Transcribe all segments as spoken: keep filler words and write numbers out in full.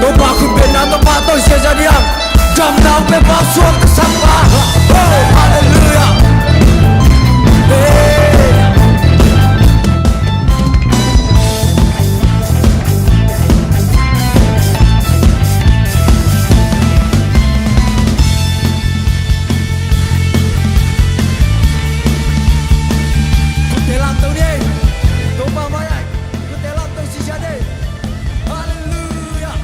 Topa khut bengna, Topa tawh siasia ding. Damna hong pia pa suak ka sakpa. Oh, halleluiah. Hey. Khut te lamto ni. Topa mai-ah khut te lamto siasia ni. Halleluiah.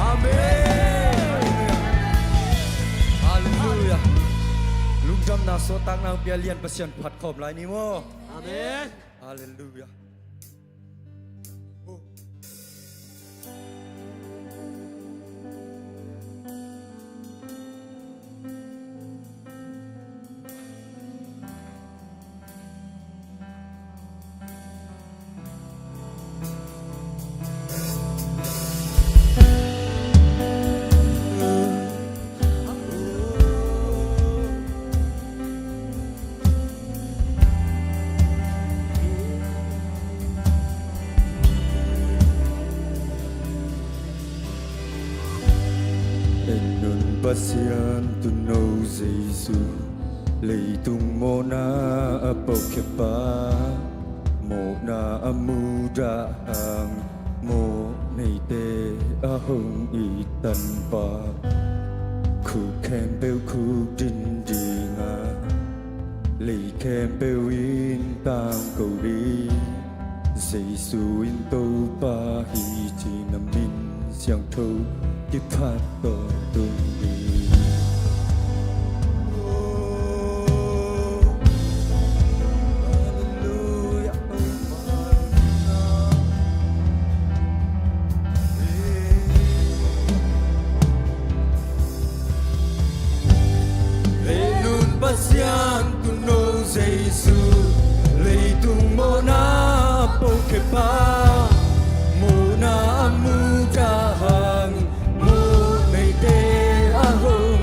Amen. Halleluiah. Lungdamna suahtakna hong pia lian Pasian phat khawm lai ni maw. Amen. Halleluiah. En un Pasian Tuuno Jesu, leitung mawhna a pawlkhiatpa, mawhna a mudah hang, mawhneite a hong it Tanpa, khuk khempeuh khukdin ding a, lei khempeuh in tangko ding, Jesu in Topa hi ci-in a min siangtho kiphat tawh tung ding. Halleluiah. En un Pasian Tuuno Jesu, leitung mawhna a pawlkhiatpa, mawhna a mudah hang, mawhneite a hong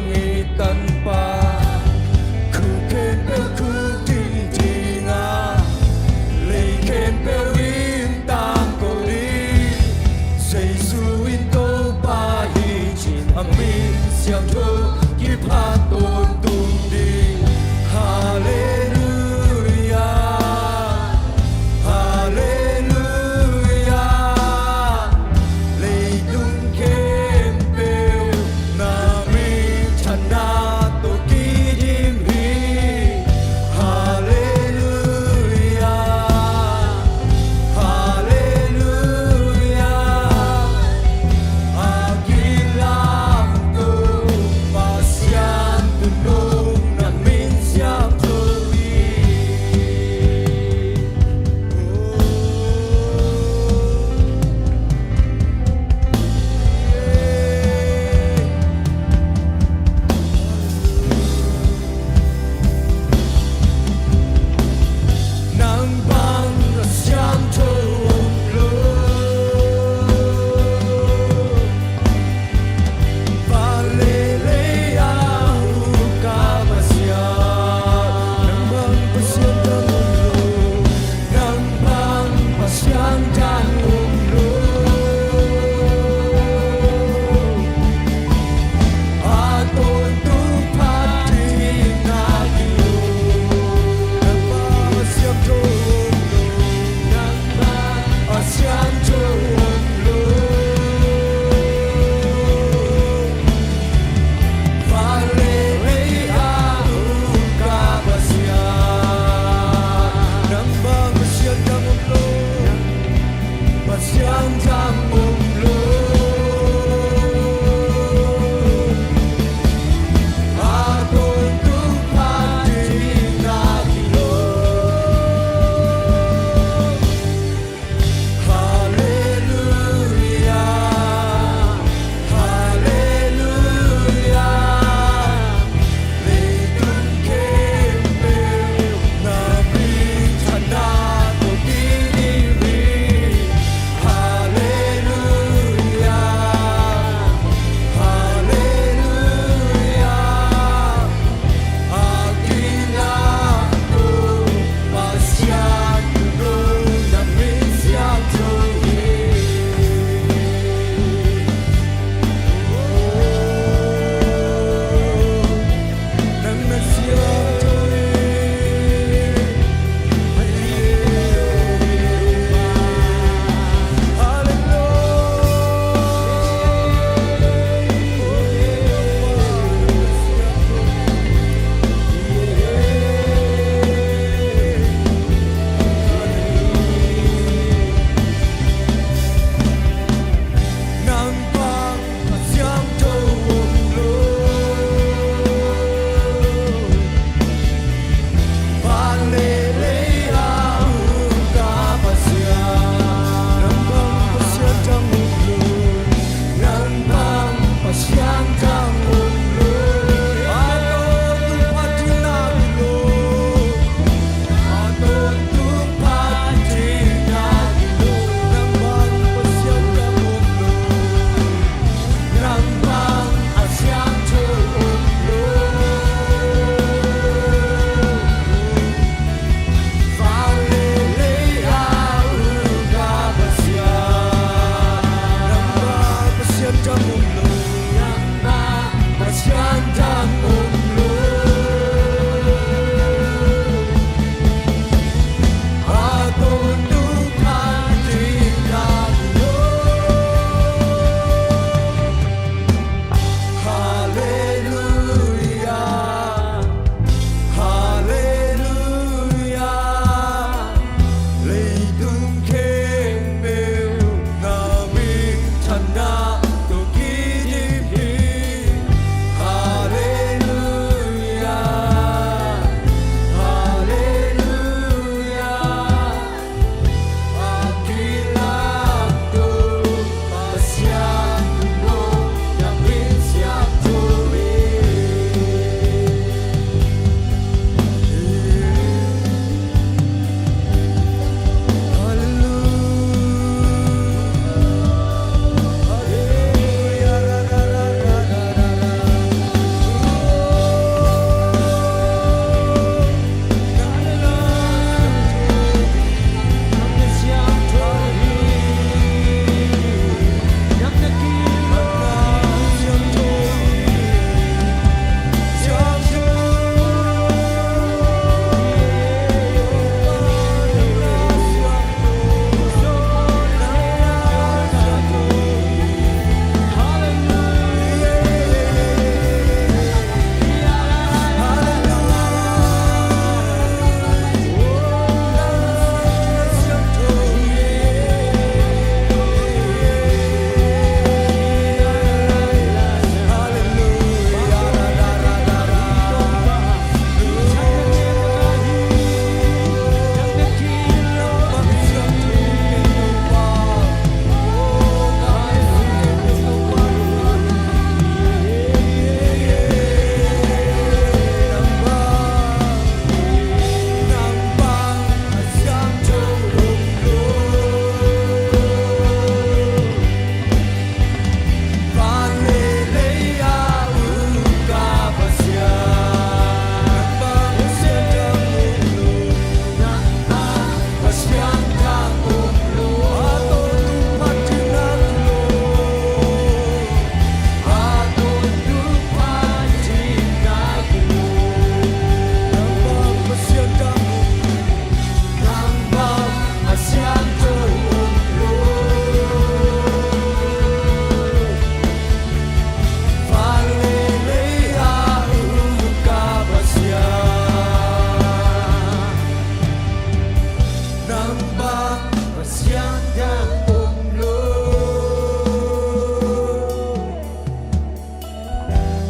Siangtho om lo.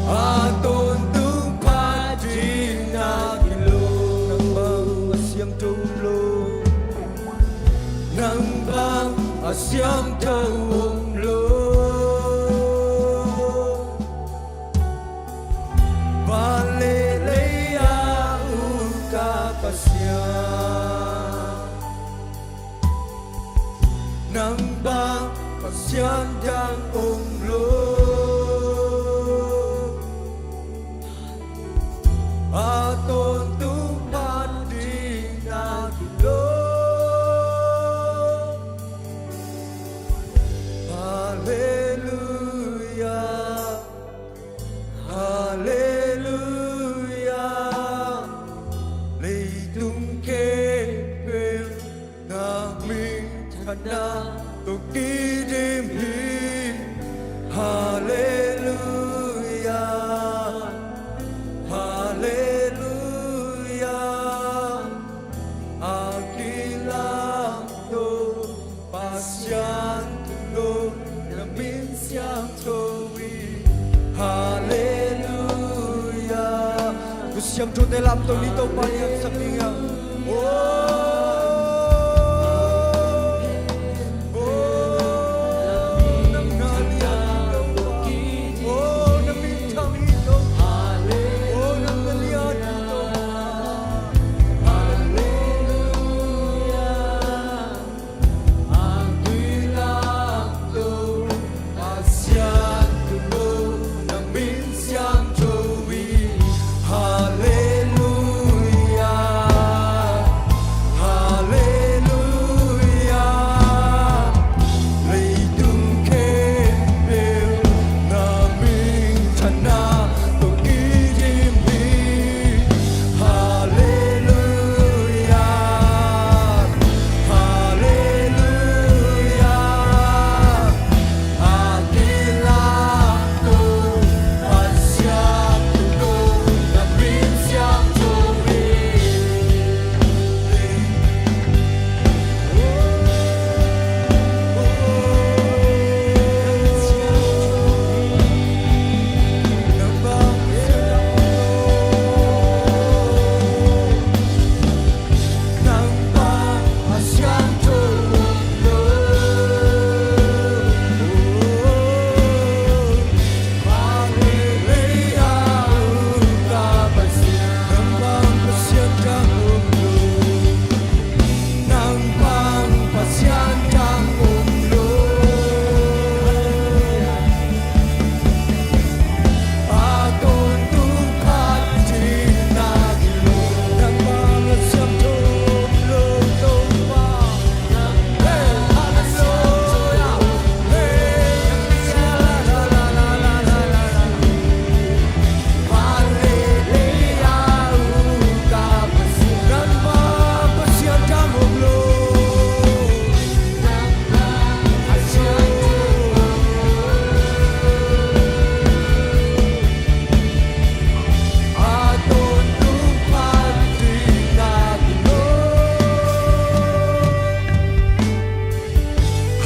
A tawntung phat ding na kilawm. Nang bang a siangtho om lo. Nang bang a siangtho om lo. Van le lei a ut ka Pasian. Nang bang Pasian dang om lo. A tawntung phat ding na kilawm. Halleluia. Halleluia. Leitung khempeuh na minthanna tawh kidim hi. Halleluia. Halleluia. A kilawm Pasian, tua na min siangtho hi. Halleluia. Tua siangthote lamto ni, Topa liansak ding hi hang. Oh, oh, nang na lian hi, Topa. Oh, na min thang hi, Topa. Oh, nang na lian hi, Topa. Halleluia. Halleluia, halleluia. A kilawm Pasian, tua na min siangtho hi. Nang bang Pasian dang om lo. A tawntung phat ding na kilawm. Nang bang a siangtho om lo, Topa. Hey, halleluia. Hey, la, la, la.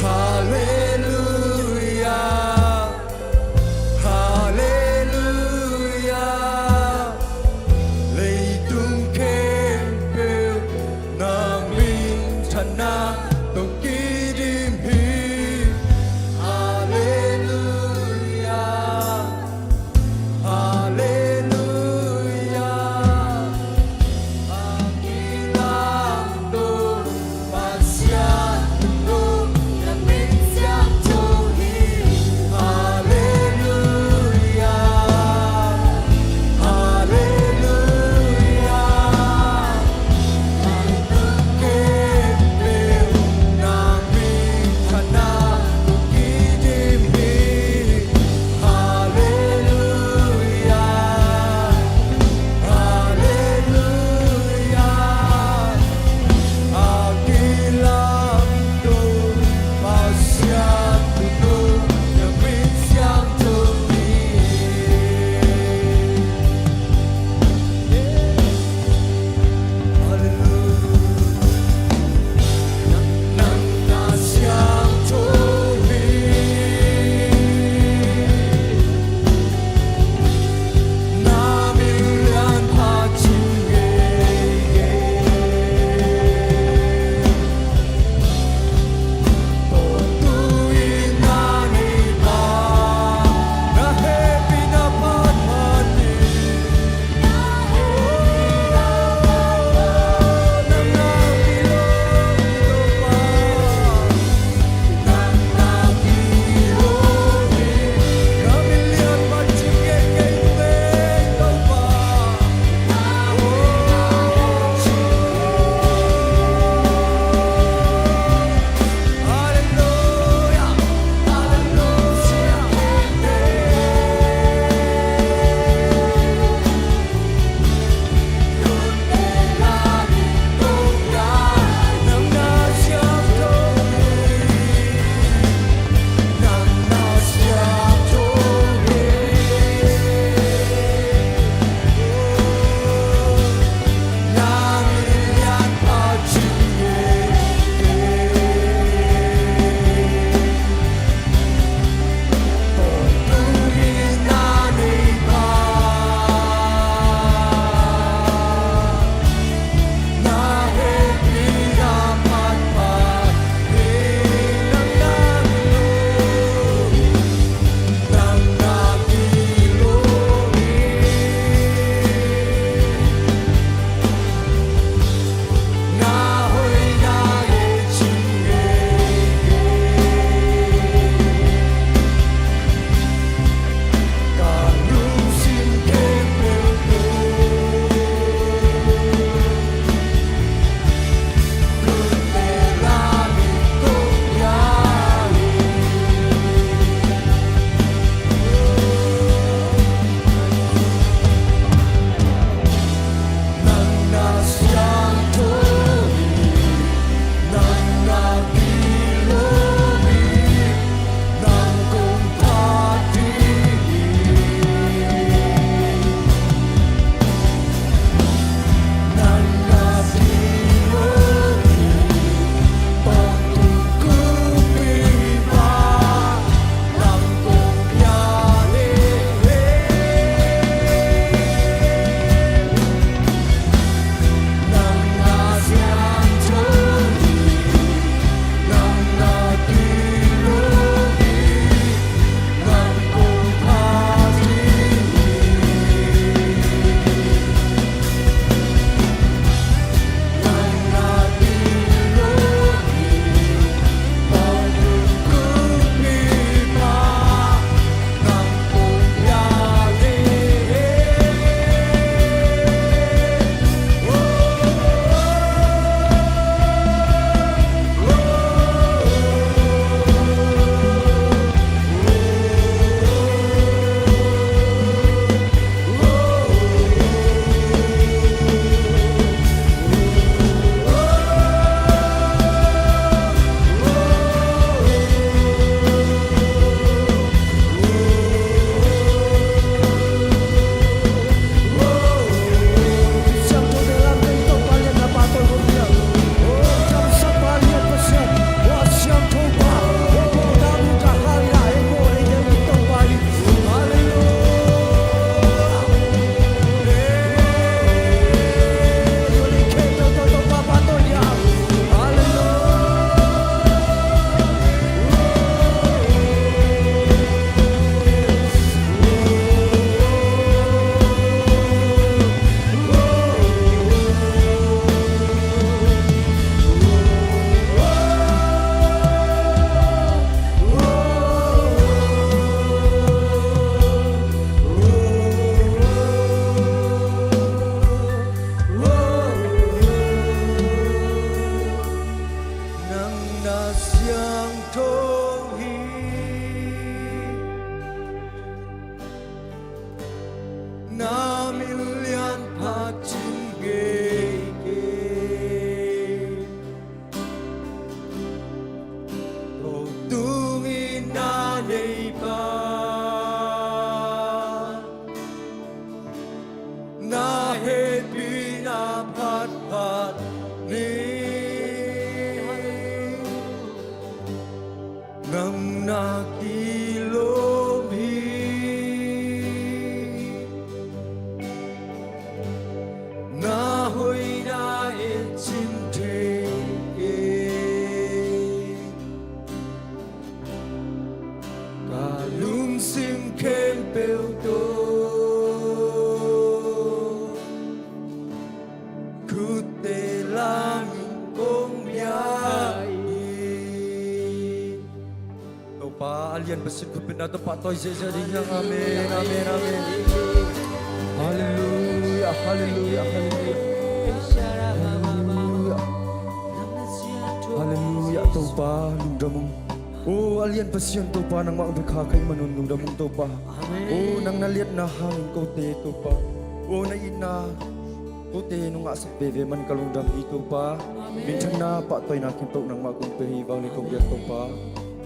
Halleluia. Halleluia. Leitung khempeuh na minthanna tawh kidim hi. Halleluia. Halleluia. Nang na siangtho hi. Na min lian phat cin ngei kei. Ko tungin na nei pa, na hehpihna phatphat ni. Nang na kilawm hi. Na hoihna en cin thei kei. Ka lungsim khempeuh tawh khutte lamin kong bia hi. Topa a lian Pasian khutbetna tawh pahtawi ziahziah ding hi hang. Amen, amen, amen. Halleluiah, halleluiah, halleluiah. Halleluiah. Halleluiah, Topa lungdam ung. O a lian Pasian Topa, nangmah hong bia kha ka hih manun lungdam ung Topa. Amen. O nang na liatna hangin kote Topa, o na itna kote nong ngahsak veve man ka lungdam hi Topa. Amen. Minthanna pahtawina khempeuh nangmah kong pia hi, vanglian kong biak Topa.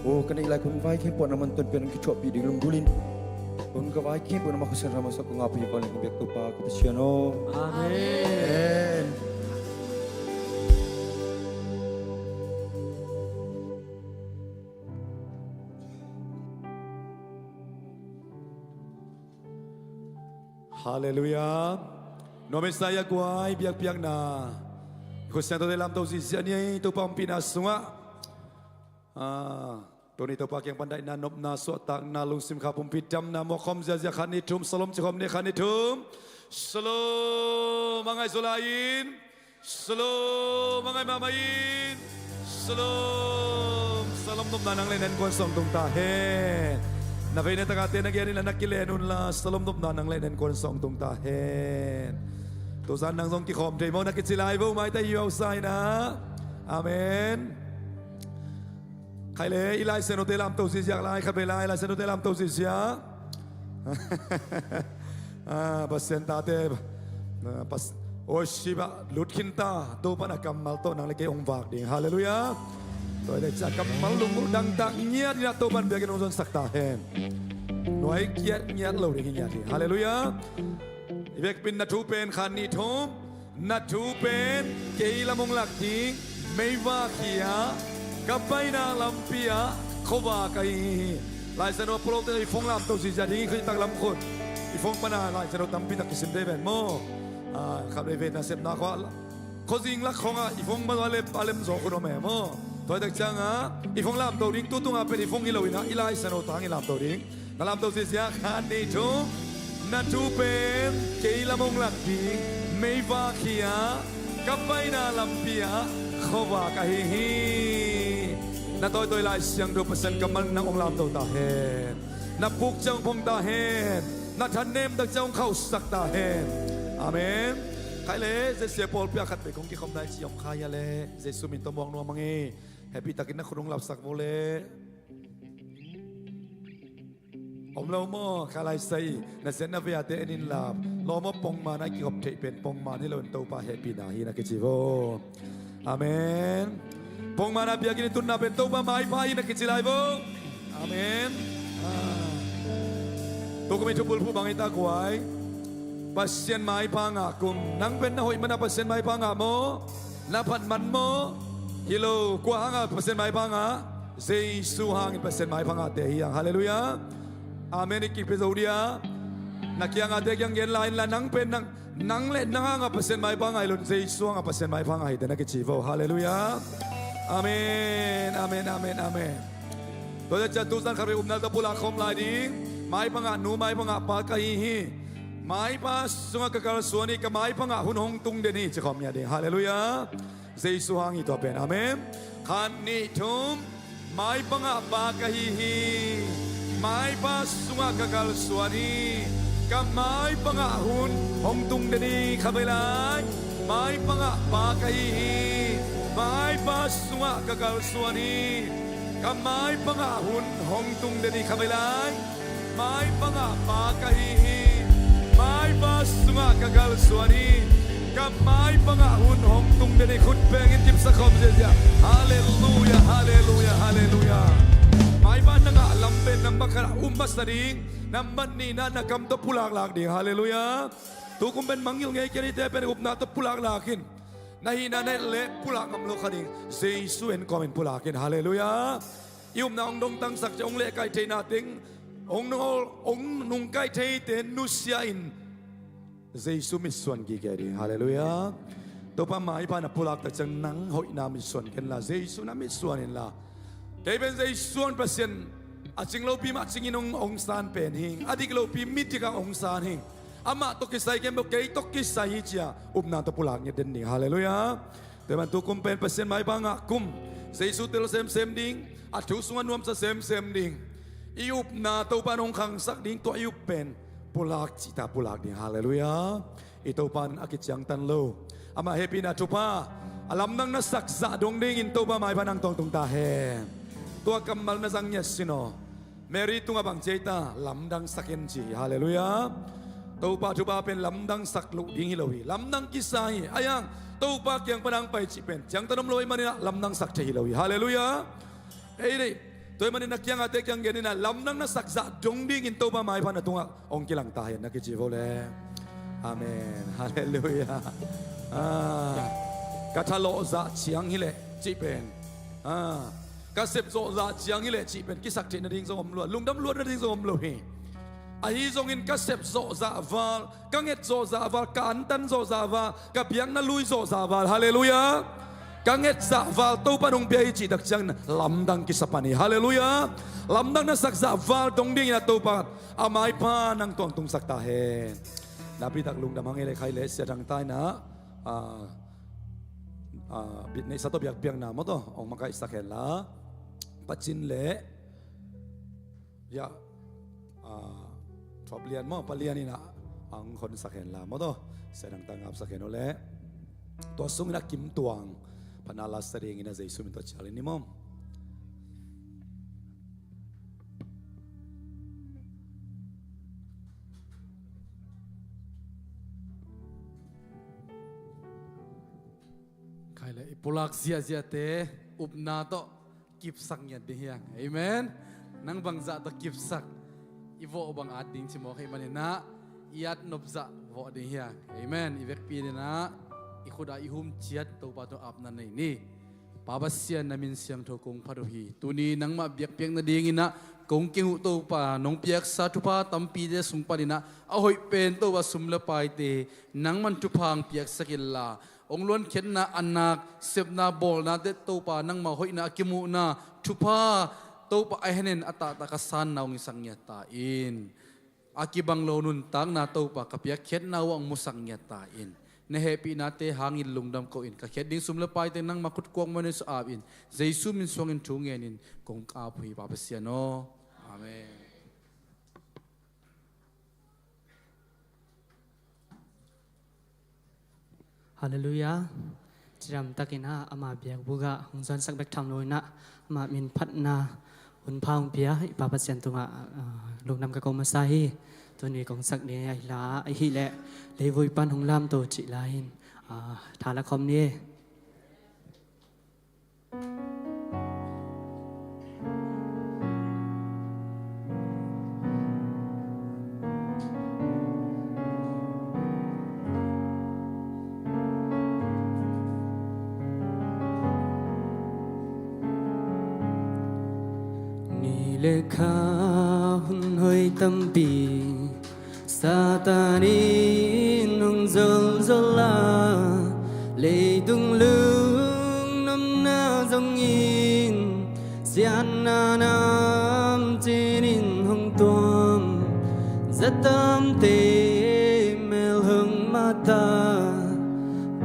O ka neih lai khun vai khempeuh nangman tonpih nang kithuahpih ding lunggulhin, hun ka vai khempeuh nangmah khuasan ramasa kong ngahpih hi, vanglian kong biak Topa ka Pasian aw. Amen. Amen. Halleluiah. Nuam ei sa ei a guai, biakpiakna, khuasiangthote lamto ziahziah ni ei. Topa ompihna sungah, ah, tuni Topa kiang pan daihna, nopna, suahtakna, lungsim kha pumpi damna muak khawm ziahziah. Khat nih thum, shalom ci khawm ni. Khat nih thum, shalom. A ngaihsut lai-in, shalom. A ngai mahmah in, shalom. Shalom nopna nang le na innkuan sung tung ta hen. Na vei na tak a te na gen inla na kilen unla, shalom nopna nang le na innkuan sung tung ta hen. Tuzan nang zong kikhawm thei maw na kici lai vo, maitai hi uh a, usaina. Amen. Khai le, i Lai Siangthote lamto ziahziah lai, khatvei lai, Lai Siangthote lamto ziahziah. Ah, Pasian tate, ah, pas-, worship ah lut khin ta, Topa na kammal tawh nang le kei hong vak ding. Halleluiah. Tua hi leh ciah kammal lungmuh dangtak ngiat in ah Topa in biakinn hong zuansak ta hen. Nuai kiat ngiat lo ding hi ngiat hi. Halleluiah. I vekpi in na thu pen, khat nih thum. Na thu pen kei lam hong lak ding meivak hi a, ka paina lampi ah khuavak ahi hi. Lai Siangtho a pulawte i phone lamto ziahziah ding hi, khuitak lam khun. I phone pana Lai Siangtho tampi tak kisim thei ven maw. Ah, khat veve nasepna khua, khuazing lak khawngah i phone pan a lem, a lem zaw khun om e maw. Tua hi tak ciangah i phone lamto ding, tu tungah pen i phone hi lo in ah i Lai Siangtho tang i lamto ding. Na lamto ziahziah, khat nih thum. Na thu pen kei lam hong lak ding meivak hi a, ka paina lampi ah khuavak ahi hi. Na tawitawi Lai Siangtho Pasian kammal in nang hong lamto ta hen. Na puk ciang hong phong ta hen. Na thanem tak ciang hong khauhsak ta hen. Amen. Khai le, Jesu a pawlpi ah khatvei kong kikhawm dai ci om kha hia le, Jesu min tawh muak nuam ing e. Happy takin na khut hong lapsak vo le. Om lo maw, kha lai sai, na siatna vei a te en inla. Lawm aw, pongman a i kikhop theih pen pongman hi lo in Topa hehpihna hi na kici vo. Amen. Pongman a biakinn i tunna pen Topa maipha hi na kici lai vo. Amen. Ah. Tukum i thubulphuh bang hi ta guai. Pasian maipha ngah kum. Nang pen na hoih man a Pasian maipha ngah maw? Na phat man maw? Hi lo, kua hangah Pasian maipha ngah? Jesu hangin Pasian maipha ngahte hi hang. Halleluiah. Amen i kipia zo dia. Na kiangahte kiang gen lai inla, nang pen nang, nang le nang hangah Pasian maipha ngah hi lo in, Jesu hangah Pasian maipha ngah hi te na kici vo. Halleluiah. Amen, amen, amen, amen. Tua ciah tuzan khatvei upna tawh pulak khawm lai ding. Maipha ngah nu, maipha ngah pa ka hi hi. Maipha sungah ka kalsuan hi, ka maipha ngah hun hong tung den hi ci khawm ngiat ding. Halleluiah. Jesu hang hi tua pen. Amen. Khat nih thum. Maipha ngah pa ka hi hi. Maipha sungah ka kalsuan hi. Ka maipha ngah hun hong tung den hi. Khatvei lai. Maipha ngah pa ka hi hi. Maipa sungah ka kalsuan hi. Ka maipangah hun hong tung den hi. Kha vei lai. Maipangah pa ka hi hi. Maipa sungah ka kalsuan hi. Ka maipangah hun hong tung den hi. Khut bengin kipsak khawm ziazia. Halleluia, halleluia, halleluia. Maipa nangah lam pen nambat khatah um masa ding. Nambat nihna na kam tawh pulaklak ding. Halleluia. Tukum pen mangngilh ngei kei nite pen upna tawh pulaklak in. Na hihna na et leh pulak ngam lo kha ding. Jesu en kawmin pulak in. Halleluia. I upna hong dongtangsak ciang hong lehkaih theihna teng hong nung, hong nungkaih theite nusia in Jesu mitsuan kik ding. Halleluia. Topa maipa na pulak tak ciang nang hoihna mitsuan kenla Jesu na mitsuan inla. Kei pen Jesu in Pasian a cing lopi mah cingin hong, hong san pen hi. A dik lopi mi dikah hong san hi. Amah tawh kisai kei maw, kei tawh kisai hi ci-a upna tawh pulak ngiat den ding. Halleluia. Tua ahih manin tukum pen Pasian maipa ngah kum. Jesu tel semsem ding. A thu sungah nuamsa semsem ding. I upna Topa in hong khangsak ding, tua i up pen pulak cihta pulak ding. Halleluia. I Topa in a kiciangtan lo, amah hehpihna thupha a lamdang na sak zah dong dingin Topa maipa nang tawh hong tung ta hen. Tua kammal na zang ngiat sin aw. Mary tungah bang ci ei ta, lamdang sak in ci hi. Halleluia. Topa thupha pen lamdang sak loh ding hi lo hi. Lamdang kisa hi. Ahi hang Topa kiang pan hong pai cih pen ciangtan om lo ahih manin ah lamdang sak thei hi lo hi. Halleluia. Ei dei. Tua ahih manin na kiangahte kiang gen in ah, lamdang na sak zah dong dingin Topa maipa na tungah hong kilang ta hen, na kici vo le. Amen. Halleluia. Ah, ka thalawh zah ciang hileh cih pen, ah, ka sep zawh zah ciang hileh cih pen kisak theih nading zong om lo a, lungdam luat nading zong om lo hi. Ahi zongin ka sep zawh zah val, ka nget zawh zah val, ka antan zawh zah val, ka biakna lui zawh zah val. Halleluia. Ka nget zah val Topa in hong pia hi cih tak ciangin lamdang kisa pan hi. Halleluia. Lamdang na sak zah val dong dingin ah Topa, a maipa nang tawh hong tungsak ta hen. Napi tak lungdam hang ei le khai le sia thang ta in ah, ah, ah, bitneihsa tawh biakpiakna maw tawh hong makaihsak hen la. Pa Cin le ya, ah, Thuap Lian maw, Pa Lian in ah hong khonsak hen la maw tawh, sia thang ta ngapsak hen uh leh. Tua sungin ah Kim Tuang phatna la sa dingin ah Jesu min tawh cial in ni maw. Khai le i pulak ziahziahte upna tawh kipsak ngiat ding hi hang. Amen. Nang bangzah tawh kipsak, i vawh bang at ding ci mawk ahih manin ah i at nop zah vawh ding hi hang. Amen. I vekpi in ah i khut ah i hum ciat Topa tawh apna nei ni. Pa Pasian, na min siangtho kong phat uh hi. Tuni nangmah biakpiak nadingin ah kong keng uh Topa, nong piaksa thupha tampite sung panin ah a hoih pen Topa sum le paite nangman thupha hong piaksak inla, hong luankhiatna a nak sepna bawlnate Topa nangmah hoihna a kimuhna thupha Topa a henin a taktak a sanna hong hisak ngiat ta in. A kibang lo nuntakna Topa ka piakkhiatna uh ah hong musak ngiat ta in. Na hehpihnate hangin lungdam ko-in ka khiat ding sum le paite nangmah khut kuang mawh in sa ap in. Jesu min suangin thu ngenin kong ap uh hi Pa Pasian aw. Amen. Halleluia. Cidam takin ah ama biakbuk ah hong zuansak bek tham loin ah ama min phatna hunpha hong pia i Pa Pasian tungah, ah, lungdam ka ko masa hi. Tuni kong sak ding ahi la, ahih leh leivui pan hong lamto cih la-in, ah, tha la khawm ni. Ni le kha hun hoih tampi Satan in hong zolzol a, leitung lungnuamna zongin siatna namcin in hong tuam. Zatamte mel hong mata,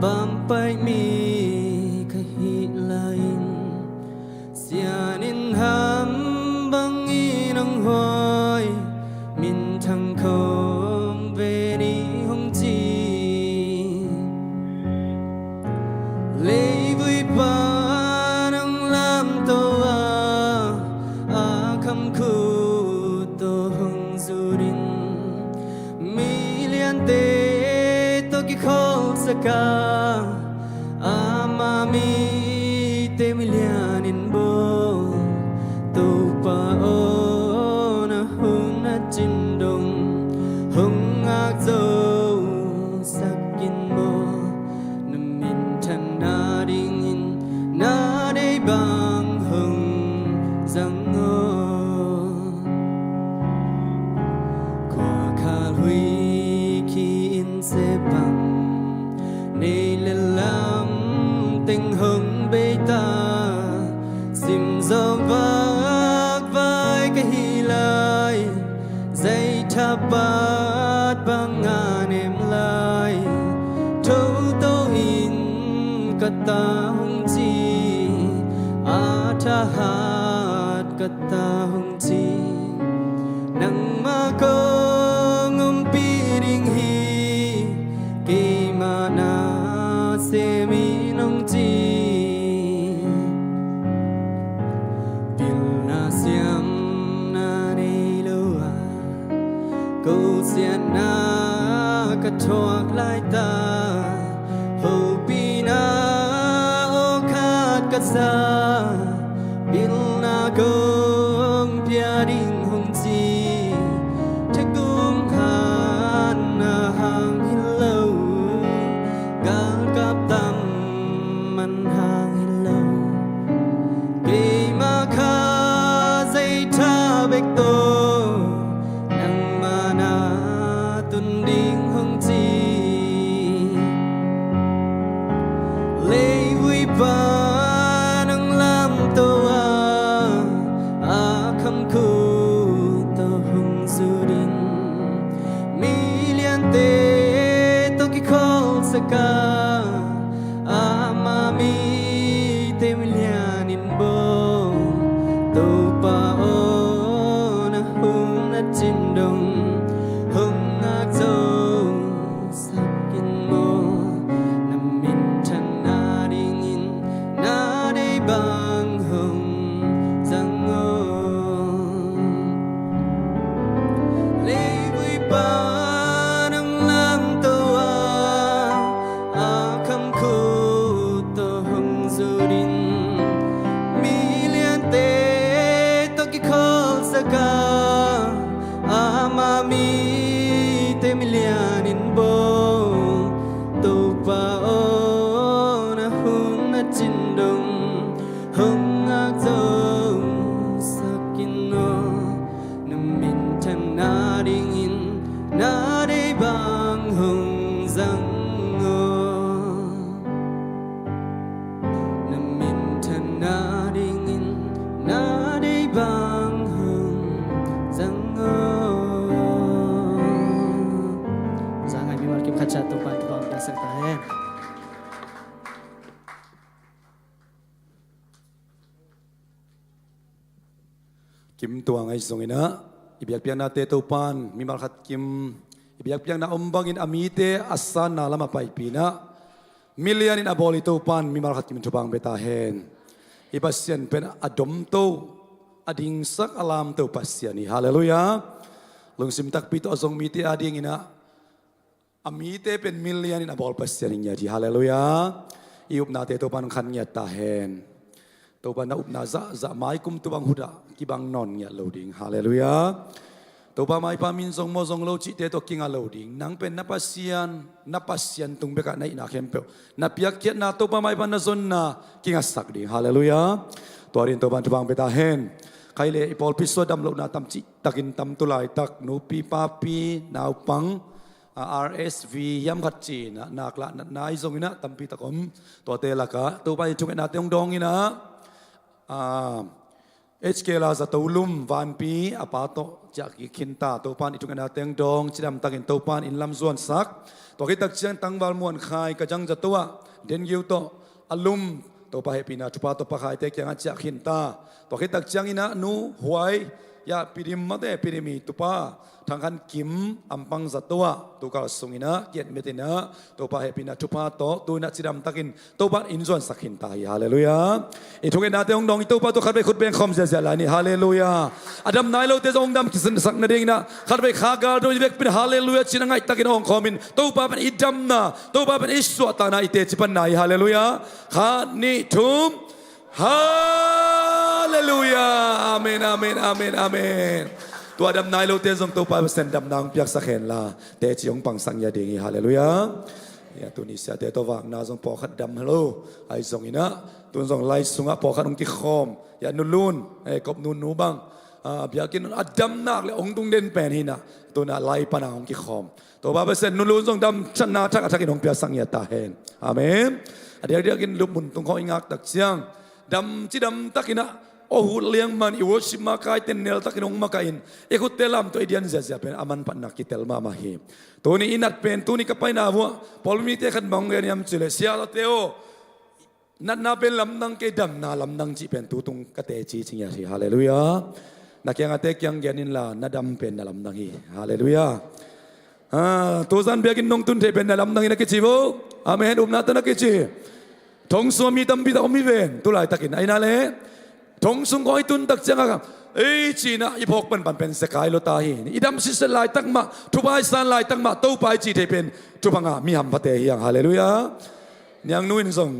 pampai mi ka hih lai-in, sian in ham bangin hong huai, minthang khawng ve ni hong ci. Leivui pa Zawhvak vai ka hih lai, zei thapat bang a nem lai, thoto in ka ta hong ci, a thahat ka ta hong ci. Nangmah kong ompih ding hi, keima na sem in hong ci. Pilna siamna nei lo a, kosiatna ka thuak laitak, hopihna aw khat ka sa, pilna kong pia ding hong ci. Thagum khan a hang hi lo, galkap tam man hang hi lo, keima kha zei tha bek tawh nangmah na tun ding hong ci. Leivui pan hong lamto a, a kham khut tawh hong zut in, mi liante tawh kikholhsak a, ama mite milian in bawl. Topa aw, na hun a cin dong hong ngak zo sak in maw, na minthanna dingin na deih bang hong zang aw. Leivui pan hong lamto a, a kham khut tawh hong zut in, mi liante tawh kikholhsak a, ama mite milian in bawl. Topa aw, na hun a cin dong hong ngak zo sak in aw, na minthanna dingin na deih bang hong zang aw. Na minthanna dingin na deih bang hong zang aw. Za ngai mimal kim khat ciat Topa in thupha hong piaksak ta hen. Kim tuang ahi zongin ah, i biakpiaknate Topan mimal khat kim, i biakpiakna om bangin a mite a sanna lam a paipih in ah, milian in a bawl i Topan mimal khat kim in thupha hong pia ta hen. I Pasian pen a domto, a dingsak, a lamto Pasian hi. Halleluiah. Lungsim takpi tawh a zong mite adingin ah, a mite pen milian in a bawl Pasian hi ngiat hi. Halleluiah. I upnate Topan khan ngiat ta hen. Topa na upna zahzah mai kum tu bang hudah kibang nawn ngiat lo ding. Halleluiah. Topa maipa min zong maw zong lo cihte tawh kinga lo ding. Nang pen na Pasian, na Pasian tung bekah na hihna khempeuh, na piakkhiatna, Topa maipa na zonna kingasak ding. Halleluiah. Tua dingin Topan thupha hong pia ta hen. Khai le i pawlpi sua dam lohna tam cihtakin tam tu laitak, nupi papi naupang, a, R S V hiam khat ci-in ah, nak lah natna ahi zongin ah tampi tak om. Tuate lakah Topa in i thungetnate hong dawng in ah, a, H K Laza Tolum Vanpi a pa tawh ciah kik khin ta. Topa in i thungetnate hong dawng, cidam takin Topa in inn lam zuansak. Tua khit tak ciang tangval muankhai ka jangza to ah, dengue tawh a lum, Topa hehpihna thupha tawh pakhaite kiangah ciah khin ta. Tua khit tak ciangin ah nu huai, ya, Pidim mate, Pidim i tupa Thang Khan Kim ampang zato ah, tukal sungin ah kiatmet in ah, Topa hehpihna thupha tawh tu-in ah cidam takin Topa in zuansak khin ta hi. Halleluiah. I thungetnate hong dawng i Topa tawh khatvei khut beng khawm ziahziah lai ni. Halleluiah. A dam nai lote zong hong dam kisak nadingin ah, khatvei kha gal do i vekpi in halleluiah ci-in a ngaih takin hong khawm in, Topa pen i damna, Topa pen i suahtakna, i teci panna hi. Halleluiah. Khat, nih, thum. Halleluiah. Amen, amen, amen, amen. Tua dam nai lote zong Topa Pasian damna hong piaksak hen la, teci hong pangsak ngiat ding hi. Halleluiah. Ya, tuni siate tawh vakna zong pawlkhat dam lo ahi zongin ah, tun zong lai sungah pawlkhat hong kikhawm. Ya, Nu Lun, eh, Kop Nu, Nu bang, ah, biakinn a dam nak le hong tung den pen hi in ah, tun ah lai pan a hong kikhawm. Topa Pasian Nu Lun zong damchanna thak a thakin hong piaksak ngiat ta hen. Amen. A diakdiakin lupmun tung khawng i ngak tak ciang, dam cidam takin ah, aw hut liang man i worship makaite neltakin hong makahin i khutte lamto i dian ziazia pen a manphatna kitel mahmah hi. Tuni i nat pen tuni ka paina vuah pawlmite khat mah hong gen hiam cileh, siate aw, natna pen lamdang kei, damna lamdang cih pen tutung ka teci ci ngiat hi. Halleluiah. Na kiangate kiang gen inla, na dam pen na lamdang hi. Halleluiah. Ah, tuzan biakinn nong tun thei pen na lamdang hi na kici vo. Amen. Upna tawh na kici. Thong sung mi tampi tak om hi ven tu laitakin, ahi na le thong sung khawng i tun tak ciangah ei cihna i phawk panpan pen zekai lo ta hi. I dam sitset laitak mah, thupha i san laitak mah Topa i cih thei pen thupha ngah mi hamphate hi hang. Halleluiah. Niangnu in zong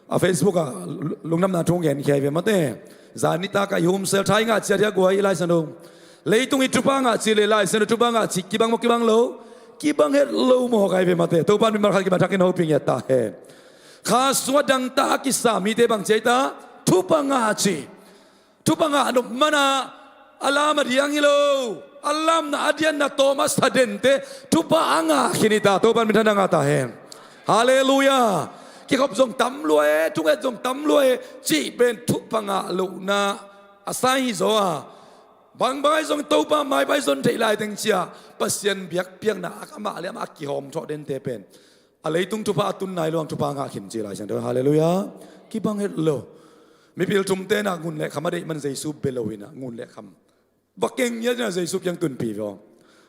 a Facebook ah lungdamna thu ngen khia hi ve mate. Zan nitak ah i humsel thai ngah ciat hi a guai i Lai Siangtho. Leitung i thupha ngah cih le Lai Siangtho thupha ngah cih kibang maw kibang lo? Kibang het lo maw kai ve mate. Topa in mimal khat kibang thakin hopih ngiat ta hen. Kha sungah dangtak a kisa mite bang ci ai ta? Thupha ngah cih. Thupha ngah nop mana a lam a diang hi lo, a lamna a dianna tawm a sa dente thupha a ngah khin hi ta. Topa in minthanna ngah ta hen. Halleluiah. Kikhop zong tam lua e, thunget zong tam lua e cih pen thupha ngah lohna a sai hi zaw a, bangbang ahi zong Topa maipa i zon theih laiteng ciah Pasian biakpiakna a amah le amah a kihawm thawh dente pen a leitung thupha a tun nai lo hang thupha ngah khin ci Lai Siangtho. Halleluiah. Kibang het lo. Mipil thumte na ngun le kham a deih man Jesu bia lo inah ngun le kham va keng ngiat inah Jesu kiang tunpi ve aw.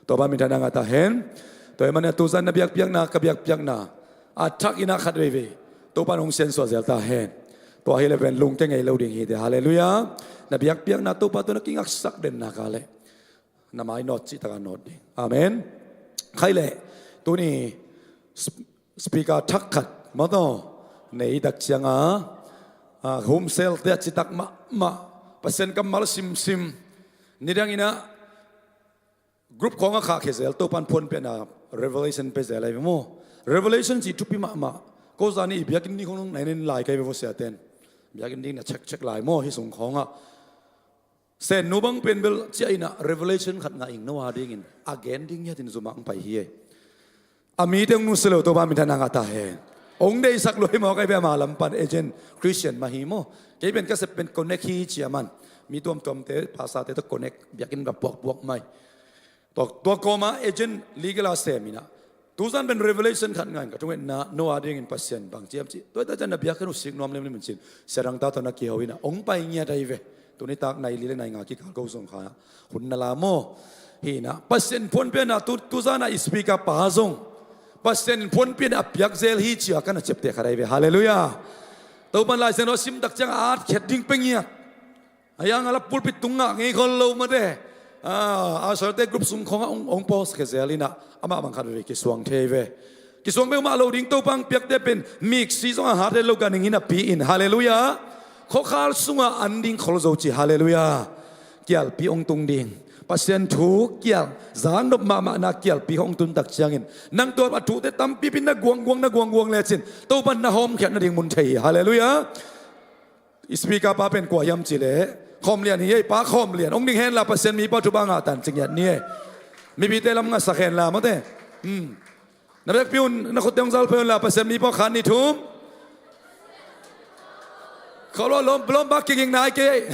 Topa minthanna ngah ta hen. Tua hi manah tuzan na biakpiakna ka biakpiakna a thak inah khat veivei Topa in hong siansuah zel ta hen. Tua hi le pen lungke ngei lo ding hi te. Halleluiah. Na biakpiakna Topa tawh na kingaksak den nak a le na mai nawt cih taka nawt ding. Amen. Khai leh tuni sp- speaker thak khat mawtaw nei tak cianga, ah, humselte a citak mahmah, Pasian kammal simsim. Nidang inah group khawngah khahkhia zel, Topan phuanpiakna revelation pia zel ahi ve maw? Revelation cih thupi mahmah. Ko zani i biakinn ding khawng nong nainin lai kai ve vawsiaten biakinn ding na chekchek lai maw hi sung khawngah. Sennu bang pen bel ciah inah revelation khat ngah ing, no a dingin a gen ding ngiatin zumah ang pai hi e. A mite hong nusia lo Topa minthanna ngah ta hen. Hong deihsak lua hi maw kai ve ama lam pan agent Christian mah hi maw? Kei pen ka sep pen connect hi cia man. Mi tuamtuamte pastorte tawh connect biakinn va puakpuak mai. Tua, tua kawma agent legal a sem inah tuzan pen revelation khat ngah in ka thungetna no a dingin Pasian bang ciam cih tua ta cian na biakinn uh sik nuam limlim in cin siadang ta tawh na kiho inah hong pai ngiat ahi ve. Tuni tak nai li le nai nga kikal ko zong kha hun na la maw? Hi inah Pasian phuanpiakna tu, tuzan a i speaker pa zong Pasian in phuanpiakna a piak zel hi cia ka na ciapteh khat ahi ve. Halleluiah. Topan Lai Siangtho a sim tak ciang a at khiat ding pia ngiat. A yang a la pulpit tung ngah ngei khol lo mate. Ah, a sawlte group sung khawngah hong, hong pause khia zel inah amah bang khat veve kisuang thei ve. Kisuang peuhmah lo ding Topa hong piakte pen miksi zong a hat het lo ka ning hi napi in. Halleluiah. Khuakhal sungah an ding khol zo ci. Halleluiah. Kialpi hong tung ding. Pasian thu kial zang nop mahmahna kialpi hong tun tak ciangin nang tua a thute tampipi na guangguang na guangguang lecin Topan na hawmkhiat nading mun thei hi. Halleluiah. Speaker pa pen kua hiam cileh Khawm Lian hi ei, Pa Khawm Lian. Hong ding henla Pasian mipa thupha ngah tan ci ngiat ni ei. Mipite lam ngasak henla mawte. Hmm. Na bekpi un na khutte hong zal phei unla Pasian mipa khat nih thum. Kholua lom, lom bak kiging nai kei.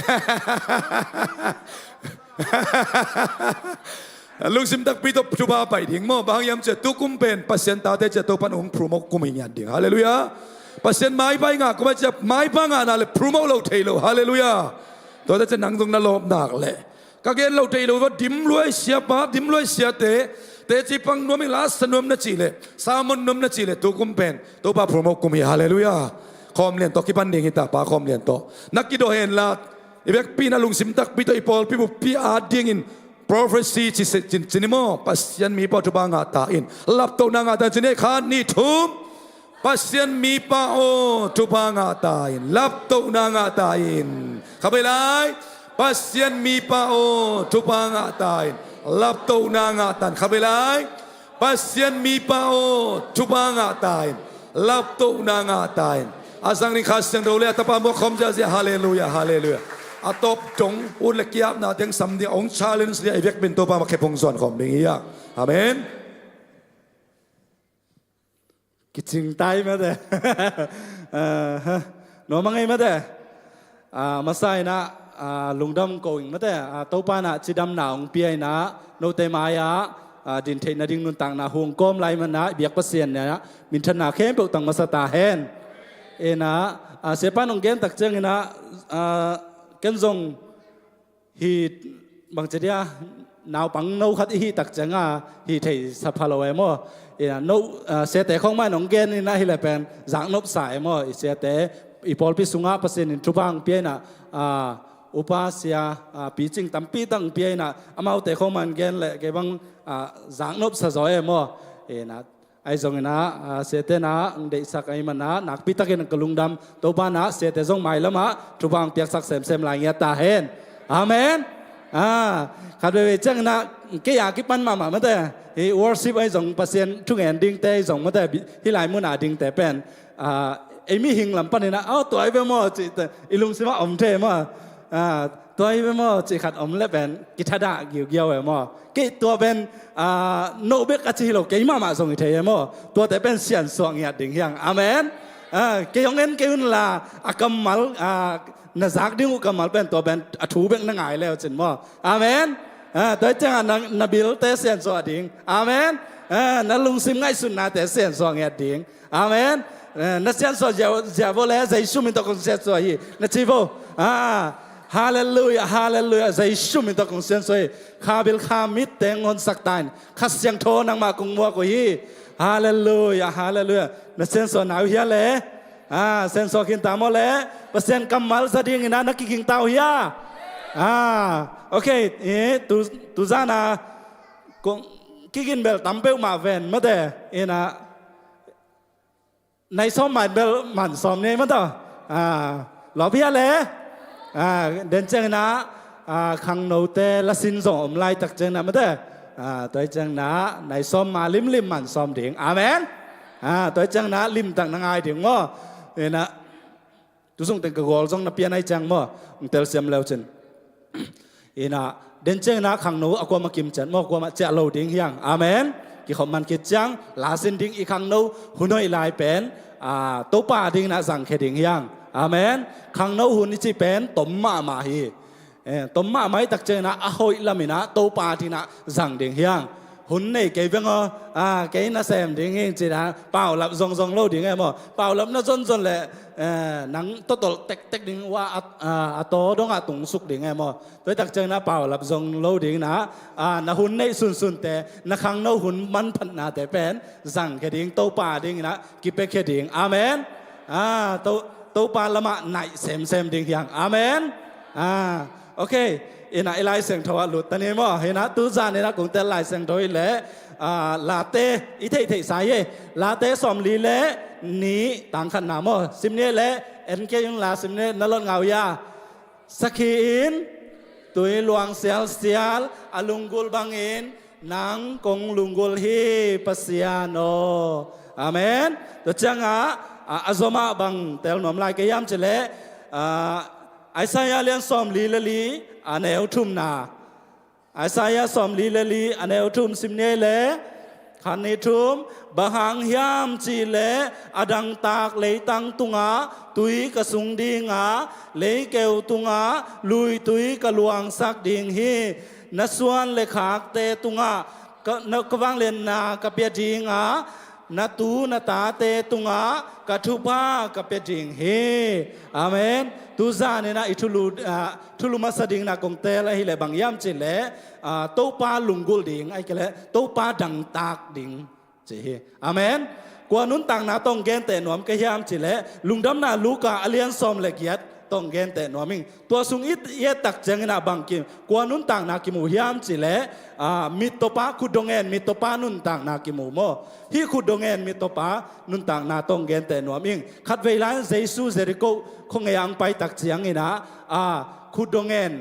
Lungsim takpi tawh thupha pai ding maw? Bang hang hiam cia tukum pen Pasian tate cia Topan hong promote kum hi ngiat ding. Halleluiah. Pasian maipa i ngah kum a cia maipa ngahna le promote lo thei lo. Halleluiah. Tuate cia nang zong na lawp nak le ka gen lo thei lo va dim luai siapa, dim luai siate. Teci pang nuam i la sa nuam na cih le, sermon nuam na cih le tukum pen Topa promote kum hi. Halleluiah. Khawm Lian tawh kipan ding hi ta, Pa Khawm Lian tawh na kidawh henla i bekpi na lungsim takpi tawh i pawlpi buppi at dingin prophecy ci se, ci, ci ni maw? Pasian mipa thupha ngah ta in. Laptohna ngah ta in ci ni, khat nih thum. Pasian mipa aw thupha ngah ta in. Laptohna ngah ta in. Khabai lai. Pasian mipa aw thupha ngah ta in. Laptohna ngah ta in. Khabai lai. Pasian mipa aw thupha ngah ta in. Laptohna ngah ta in. A zang ding Kha Siangtho le a Tapa muak khawm ziahziah. Halleluiah, halleluiah. A tawp dong ut le kiapna teng sam ding a hong challenge ding a i vekpi in Topa mah khep hong zuan khawm ding hi a. Amen. Kicing tai mate. Aha. Nuam a ngei mate. Ah, masa inah ah, lungdam ko ing mate, ah, Topa in ah cidamna hong pia in ah, note mai-ah, ah, din theih nading nuntakna hong kawm lai man ah, i biak Pasian in ah minthanna khempeuh tang masa ta hen. In ah, ah, Siapa in hong gen tak ciangin ah, ah, ken zong hi bangci dia, naupang no khat i hih tak ciang a, hih thei sa pha lo e maw. Ina, no, ah, siate khong mah in hong gen in ah hi leh pen zaknop sa e maw. I siate, i pawlpi sungah Pasian in thupha hong pia in ah, ah, upa sia, ah, picing tampi tak hong pia in ah, amaute khong mah in gen leh kei bang, ah, zaknop sa zaw e maw. Ina, ahi zongin ah, ah, siate in ah hong deihsak ahih man ah, nakpi takin ka lungdam. Topa in ah siate zong mailam ah thupha hong piaksak semsem lai ngiat ta hen. Amen. Ah, khat veivei ciangin ah, kei a kipan mahmah mate, hih worship ahi zong, Pasian thungen dingte ahi zong mate, hih lai mun a dingte pen, ah, ei mihing lam panin ah, "Aw, tua hi ve maw," cihte i lungsim ah om thei maw. Ah, "Tua hi ve maw," cih khat om leh pen kithadah giugiau e maw. Kei tua pen, ah, no bek a ci hi lo, kei mahmah zong hi thei e maw. Tuate pen siansuah ngiat ding hi hang. Amen. Ah, kei hong en kei un la, a kammal, ah, na zak ding uh kammal pen, tua pen a thu bek na ngai le uh cin maw. Amen. Ah, tua hi ciangah na, na bilte siansuah ding. Amen. Ah, na lungsim ngaihsutnate siansuah ngiat ding. Amen. Eh, na siansuah zia, zia vo le, Jesu min tawh kong siansuah hi na ci vo. Ah, halleluiah, halleluiah, Jesu min tawh kong siansuah hi. Kha bil kha mit teng honsak ta in, Kha Siangtho nangmah kong muak uh hi. Halleluiah, halleluiah. Na siansuah nai uh hia le? Ah, siansuah khin ta maw le? Pasian kammal za dingin ah na kiging ta uh hia? Ah, okay. Eh, tu, tu zan ah kong kigin bel tam peuhmah ven mate. Ina, nai sawm man bel man sawm ni mate. Ah, lawp hia le? Ah, den ciangin ah, ah, khangnote lasin zong om laitak ciangin ah mate. Ah, tua hi ciangin ah nai sawm ma limlim man sawm ding. Amen. Ah, tua hi ciangin ah limtak na ngai ding maw. Ina, tu sung teng ka gawl zong na pian ahi ciang maw, hong telsiam leu cin. Ina, den ciangin ah khangno a kuamah kimciat maw, kuamah ciah lo ding hi hang. Amen. Kikhop man khit ciang, lasin ding i khangno hun hoih lai pen, ah, Topa dingin ah zangkhia ding hi hang. Amen. Khangno hun i cih pen tom mahmah hi. Eh, tom mahmah i tak ciangin ah a hoih lamin ah Topa dingin ah zang ding hi hang. Hun nei kei veng aw, ah, kei nasem ding hi ci-in ah paulap zongzong lo ding e maw. Paulap na zonzon leh, eh, nang totol tektek ding, wa a, ah, a taw dongah tungsuk ding e maw. Tua hi tak ciangin ah paulap zong lo dingin ah, ah, na hun neih sunsunte, na khangno hun manphatnate pen zangkhia ding, Topa dingin ah kipiakhia ding. Amen. Ah, To, Topa lamah naih semsem ding hi hang. Amen. Ah, okay. Ina, i Lai Siangtho ah lut ta ni maw. Ina, tu zan ina kong tel Lai Siangtho hi leh, ah, Late, i theihtheih sa hi. Late sawmli le nih, tang khatna maw. Sim ni leh, en kei un la, sim ni, na lot ngau hia. Sakhi in tui luang sialsial a lunggulh bangin nang kong lunggulh hi, Pasian aw. Amen. Tua ciangah, a, a zomah bang tel nuam lai ka hiam cih leh, a, Isaiah lian sawmli le li, a neu thumna. Isaiah sawmli le li, a neu thum sim ni leh, khat, nih, thum. Bang hang hiam cih leh a dangtak leitang tungah tui ka sung ding a, leikeu tungah luitui ka luangsak ding hi. Na suan le khakte tungah, ka, na, ka vangliatna ka pia ding a, na tu na tate tungah ka thupha ka pia ding hi. Amen. Tu zan ina i thulu, ah, thulu masa dingin ah kong tel ahih leh bang hiam cih leh, ah, Topa lunggulh ding, ahih kei leh Topa dangtak ding ci hi. Amen. Kua nuntakna tawh hong genteh nuam ka hiam cih leh, Lungdamna Luka a lian sawm le giat tawh hong genteh nuam ing. Tua sung i et, i et tak ciangin ah bang kim, kua nuntakna kimu hiam cih leh, ah, mittawpa, khutdawh ngen mittawpa nuntakna kimu maw. Hih khutdawh ngen mittawpa nuntakna tawh hong genteh nuam ing. Khatvei lai-in Jesu Jericho khuangei ah hong pai tak ciangin ah, ah, khutdawh ngen,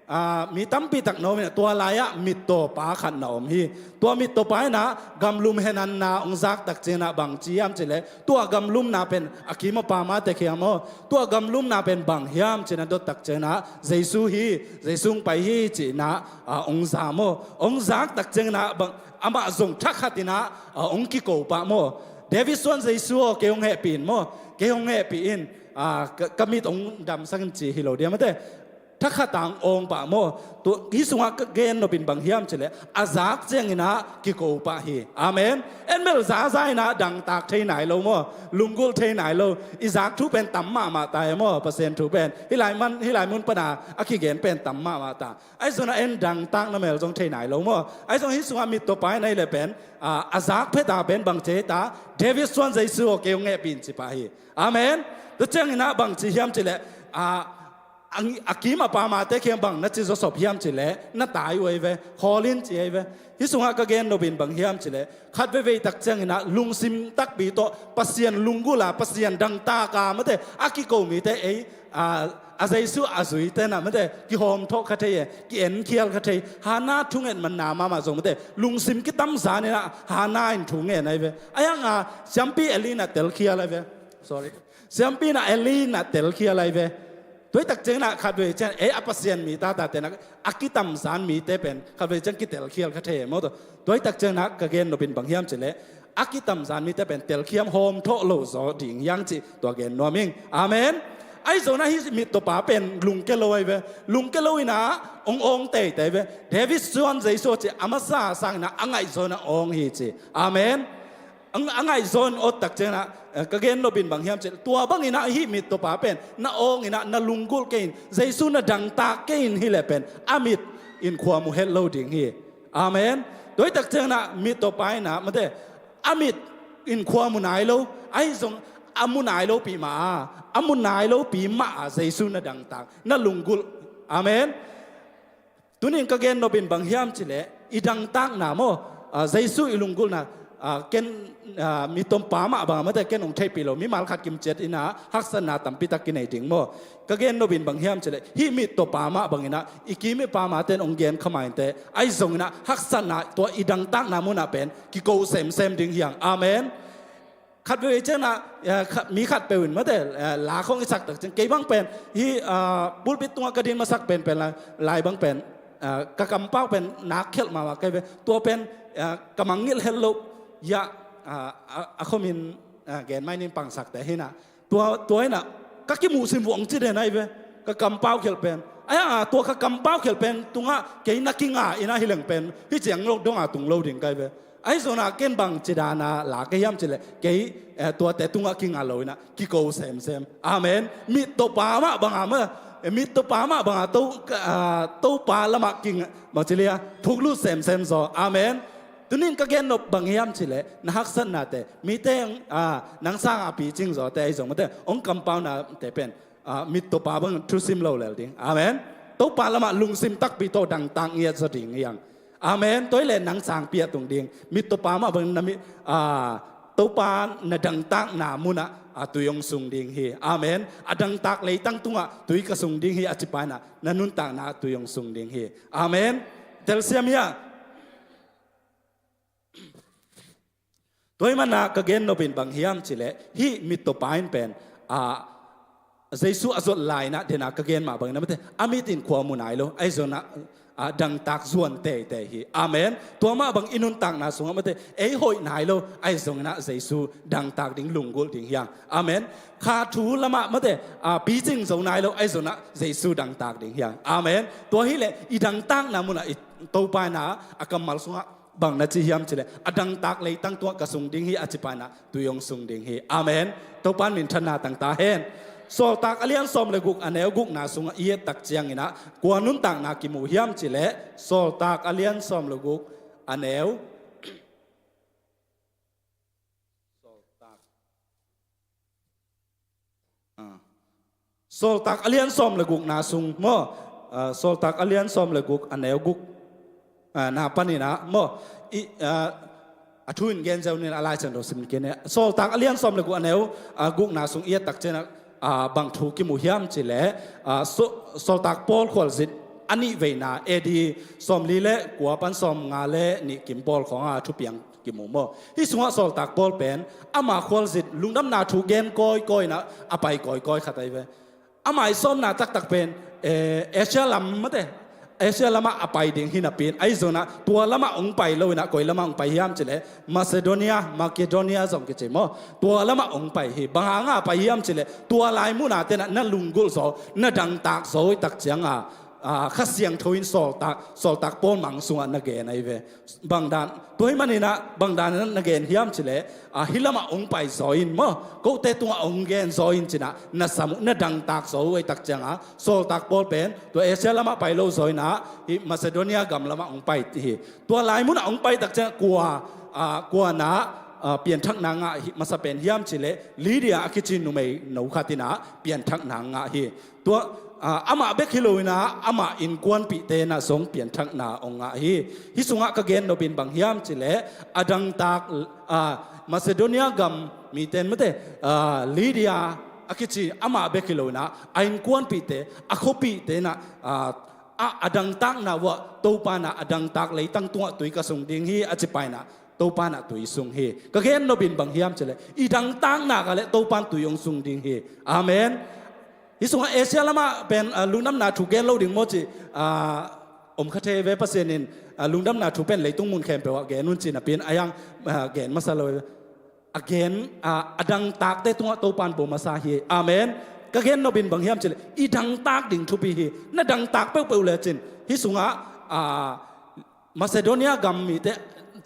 ah, mi tampi tak na om in ah, tua lai-ah mittawpa khat na om hi. Tua mittawpa in ah gamlum henanna hong zak tak ciangin ah bang ci hiam cih leh, tua gamlumna pen a kim a pam a tek hiam aw. Tua gamlumna pen bang hiam ci-in a dot tak ciangin ah Jesu hi, Jesu hong pai hi ci-in ah, ah, hong za maw. Hong zak tak ciangin ah bang, amah zong thakhatin ah, ah, hong kiko pah maw. David suan Jesu aw, kei hong hehpih in maw. Kei hong hehpih in, ah, ka, ka mit hong damsak in ci hi lo diam a te. Thakhat ah ong pah maw? Tua, hih sungah ka gen nopin bang hiam cileh, a zak cianginah kiko pah hi. Amen. En bel zaza inah dangtak thei nai lo maw? Lunggulh thei nai lo. I zak thu pen tam mahmah ta e maw? Pasian thu pen hih lai man, hih lai mun pana a kigen pen tam mahmah ta. Ahi zongin ah en dangtak na mel zong thei nai lo maw? Ahi zong hih sungah mittawpa inah hih leh pen, a, a zak phet a pen bang ci ta, David suan Jesu aw kei hong hehpih in ci pah hi. Amen. Tua cianginah bang ci hiam cileh, a, a, a kim a pamate kiang bang na ci zawsop hiam cileh, na tai uh ahi ve, khawl in ci ahi ve. Hih sungah ka gen nopin bang hiam cileh, khat veivei tak cianginah lungsim takpi tawh Pasian lunggulh a, Pasian dangtak a mate a kiko mite ei, a, a Jesu a zuite nah mate kihawmthawh kha thei e, ki-enkhial kha thei. Hannah thunget manna mahmah zong mate lungsim kitamzan inah Hannah in thu ngen ahi ve. A hiang a siampi Eli nah telkhial ahi ve. Sorry. Siampi nah Eli nah telkhial ahi ve. Tua hi tak cianginah khat vei ciang ei a Pasian mi tata tenah a kitamzan mite pen khat vei ciang kitelkhial kha thei e maw? Tua hi tak cianginah ka gen nopin bang hiam cileh, a kitamzan mite pen telkhiam hawmthawh lo zaw ding hiang cih tua gen nuam ing. Amen. Ahi zongin ah hih mittawpa pen lungke lo ahi ve. Lungke lo inah ong ong teitei ve. David suan Jesu ci a masa sanginah a ngaihzaw inah ong hi ci. Amen. A, a ngaihzaw in awt tak cianginah, eh, ka gen nopin bang hiam cileh, tua banginah hih mittawpa pen na ong inah na lunggulh kei in, Jesu na dangtak kei in hih leh pen a mit in khua mu het lo ding hi. Amen. Tua hi tak cianginah mittawpa inah mate a mit in khua mu nai lo. Ahi zong a mu nai lopi mah a, a mu nai lopi mah a Jesu na dangtak, na lunggulh. Amen. Tunin ka gen nopin bang hiam cileh, i dangtakna maw, a, Jesu i lunggulhna, a, ken, a, mittawpa mah bang a mate ken hong theihpih lo, mimal khat kimciat inah haksatna tampi tak kinei ding maw? Ka gen nopin bang hiam cileh, hih mittawpa mah banginah i kim i pamate in hong gen kha mah inteh, ahi zonginah haksatna tua i dangtakna munah pen kiko semsem ding hiang. Amen. Khat vei cianginah, eh, khat, mi khat peuh in mate, eh, la khong i sak tak ciang kei bang pen hih, ah, pulpit tungah ka din masak penpen lai, lai bang pen, ah, ka kampau pen nak khelh mahmah kei ve. Tua pen, ah, ka mangngilh het loh, ya, ah, a, a khomin, ah, gen mai nin pangsakte hinah. Tua, tua hinah ka kimuhsim vuang ci den ahi ve. Ka kampau khelh pen. Ahi a, tua ka kampau khelh pen tungah kei na kinga inah hi leng pen hih ciang lo dongah tung lo ding kai ve. Ahi zonah ken bang cidana la ka hiam cileh, kei, eh, tuate tungah kinga lo inah kiko semsem. Amen. Mittawpa mah banga mah, eh, mittawpa mah banga to, ah, Topa lamah kinga, bang ci lia, thuklut semsem zaw. Amen. Tunin ka gen nop bang hiam cileh, na haksatnate mite, ah, nang sanga picing zawte ahi zong mate hong kampaunate pen, ah, mittawpa bang thusim lo lel ding. Amen. Topa lamah lungsim takpi tawh dangtak ngiat zaw ding hiang. Amen. Tua hi leh nang sangpi a tung ding. Mittawpa mah bang na mi, ah, Topa na dangtakna munah, ah, tui hong sung ding hi. Amen. A dangtak leitang tungah tui ka sung ding hi a ci pa inah na nuntakna tui hong sung ding hi. Amen. Telsiam hia? Tua hi manah ka gen nopin bang hiam cileh, hih mittawpa in pen, ah, Jesu a zuat lai inah dena ka gen mah bangin a mate a mit in khua mu nai lo, ahi zonah, ah, dangtak zuan teitei hi. Amen. Tua mah bang i nuntakna sungah mate ei hoih nai lo, ahi zonginah Jesu dangtak ding lunggulh ding hiang. Amen. Kha thu lamah mate, ah, picing zo nai lo, ahi zonah Jesu dangtak ding hiang. Amen. Tua hi leh i dangtakna munah i Topa inah a kammal sungah bang na ci hiam cileh, a dangtak leitang tungah ka sung ding hi a ci pa inah tui hong sung ding hi. Amen. Topa in minthanna tang ta hen. Sawltak a lian sawm le guk a neu gukna sungah i et tak cianginah kua nuntakna kimu hiam cileh, Sawltak a lian sawm le guk a neu, Sawltak Ah. Sawltak a lian sawm le gukna sung maw? Ah, Sawltak a lian sawm le guk a neu guk, ah, na paninah maw? I, ah, a thu in gen zeu nin a Lai Siangtho sim kei ni. Sawltak a lian sawm le guk a neu, ah, gukna sung i et tak cianah, ah, bang thu kimu hiam cileh, ah, Saw-, Sawltak Paul khualzin a nih veina A D sawmli le kua pan sawmnga le nih kim pawl khawngah a thupiang kimu maw? Hih sungah Sawltak Paul pen ama khualzin lungdamna thu gen kawikawi inah a pai kawikawi khat ahi ve. Ama i sawmna taktak pen, eh, Asia lam mate, Asia lamah a pai ding hi napi-in, ahi zongin ah tua lamah hong pai lo-in ah koi lamah hong pai hiam cih leh Macedonia, Makedonia zong kici maw, tua lamah hong pai hi. Bang hangah a pai hiam cih leh tua lai munah teh na lunggulh zaw, na dangtak zaw i tak ciangah, ah, Kha Siangtho in sawltak, sawltak Paul mang sungah na gen ahi ve. Bang dan, tua ahih manin ah bang dan na gen hiam cih leh, ah, hih lamah hong pai zaw in maw, kote tungah hong gen zaw in ci-in ah na sam uh, na dangtak zaw uh ahih tak ciangah, sawltak Paul pen tua Asia lamah pai lo zaw-in ah hih Macedonia gam lamah hong pai hi. Tua lai munah hong pai tak ciangah kua, ah, kua na, ah, pianthakna ngah hi, masa pen hiam cih leh Lydia a kici numeino khat in ah pianthakna ngah hi. Tua, ah, amah bek hi lo-in ah amah innkuanpihte in ah zong pianthakna hong ngah hi. Hih sungah ka gen nop in bang hiam cih leh a dangtak, ah, Macedonia gam mite in mate, ah, Lydia a kici amah bek hi lo-in ah a innkuanpihte, a khuapihte in ah, ah, a, a dangtakna uh ah Topa in ah a dangtak leitang tungah tui ka sung ding hi a ci pah in ah Topa in ah tui sung hi. Ka gen nop in bang hiam cih leh i dangtakna kah leh Topa in tui hong sung ding hi. Amen. Hih sungah Asia lamah pen, ah, lungdamna thu gen lo ding maw cih, ah, om kha thei ve. Pasian in, ah, lungdamna thu pen leitung mun khempeuh ah gen un ci napi-in, a yang, ah, gen masa lo ve. A gen, ah, a dangtakte tungah Topa in bawl masa hi. Amen. Ka gen nop in bang hiam cih leh i dangtak ding thupi hi. Na dangtak peuhpeuh lecin hih sungah, ah, Macedonia gam mite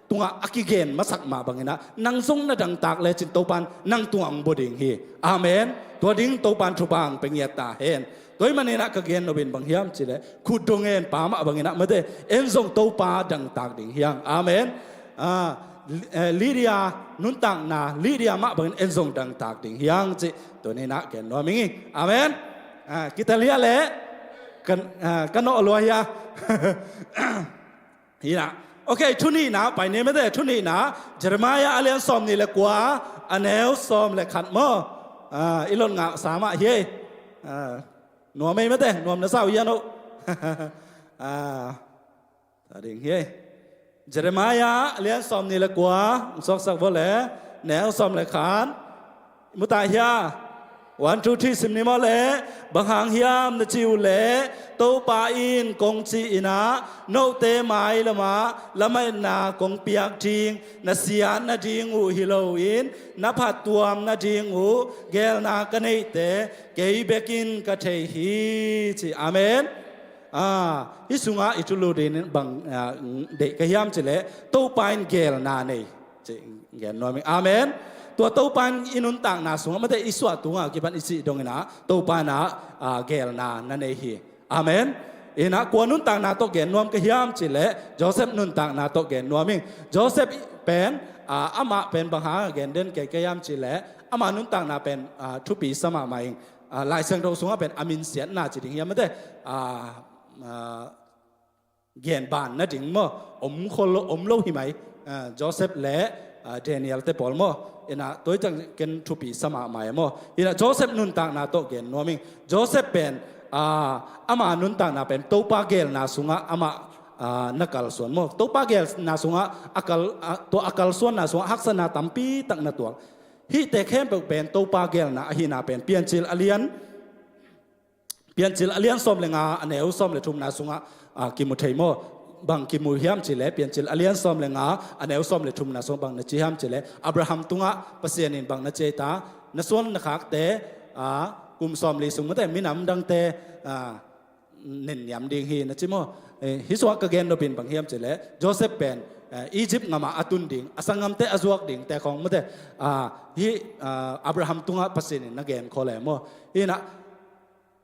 tungah a kigen masak mah bangin ah nang zong na dangtak lecin Topa in nang tungah hong bawl ding hi. Amen. Tua ding Topa in thupha hong pia ngiat ta hen. Tua ahih manin ah ka gen nop in bang hiam cih leh khut dong hen, pa mah bangin ah mate, en zong Topa dangtak ding hi hang. Amen. Ah, Li-, eh, Lydia nuntakna, Lydia mah bangin en zong dangtak ding hi hang cih tuni-in ah gen nuam ing. Amen. Ah, kitel hia leh, kan, ah, ka nawh lua hia. Hi na. Ok, thu nihna pai ni mate, thu nihna, Jeremiah a lian sawmnih le kua, a neu sawm le khat maw. Ah, i lon ngah sa mah hi. Ah, nuam ei mate, nuam na sa uh hian uh. Ah, ta ding hi. Jeremiah a lian sawmnih le kua, suaksak vua le, neu sawm le khat. Mu ta hia? One, two, three, sim ni maw leh. Bang hang hiam na cih uh leh, Topa in kong cih in ah, note mai lamah lametna kong piak ding, na siat nading uh hi loin, na phattuam nading uh geelna ka neihte kei bekin ka thei hi, ci. Amen. Ah, hih sungah i thulu ding in bang, ah, deih ka hiam cih leh, Topa in geelna nei. Ci gen nuam ing. Amen. Tua Topa in i nuntakna sungah mate, i suah tungah kipan i cih dongin ah Topa in ah, ah, geelna na nei hi. Amen. In ah kua nuntakna tawh gen nuam ka hiam cih leh Joseph nuntakna tawh gen nuam ing. Joseph pen, ah, amah pen bang hang gen den kei ka hiam cih leh amah nuntakna pen, ah, thupi sa mahmah ing. Ah, Lai Siangtho sungah pen a minsiatna ci ding hiam mate, ah, ah, gen ban nading maw, om khol lo, om lo hi mai. Ah, Joseph le, ah, Daniel te pawl maw. In ah tua hi ciang ken thupi sa mahmah e maw. In ah Joseph nuntakna tawh gen nuam ing. Joseph pen, ah, ama nuntakna pen Topa geelna sungah amah, ah, na kalsuan maw. Topa geelna sungah a kal, ah, tua a kalsuanna sungah haksatna tampi tak na tuak. Hihte khempeuh pen Topa geelna ahihna pen Piancil a lian Piancil a lian sawm le nga, a neu sawm le thumna sungah, ah, kimu thei maw. Bang kimu hiam cih leh, Piancil a lian sawm le nga, a neu sawm le thumna sungah bang na ci hiam cih leh, Abraham tungah Pasian in bang na ci ei ta, na suan na khakte, ah, kum sawmli sung mate, minam dangte, ah, nenniam ding hi na ci maw. Eh, hih sungah ka gen nop in bang hiam cih leh, Joseph pen, eh, Egypt ngamah a tun ding, a sanggamte a zuak dingte khawng mate, ah, hih, ah, Abraham tungah Pasian in na gen khol e maw. Hi na,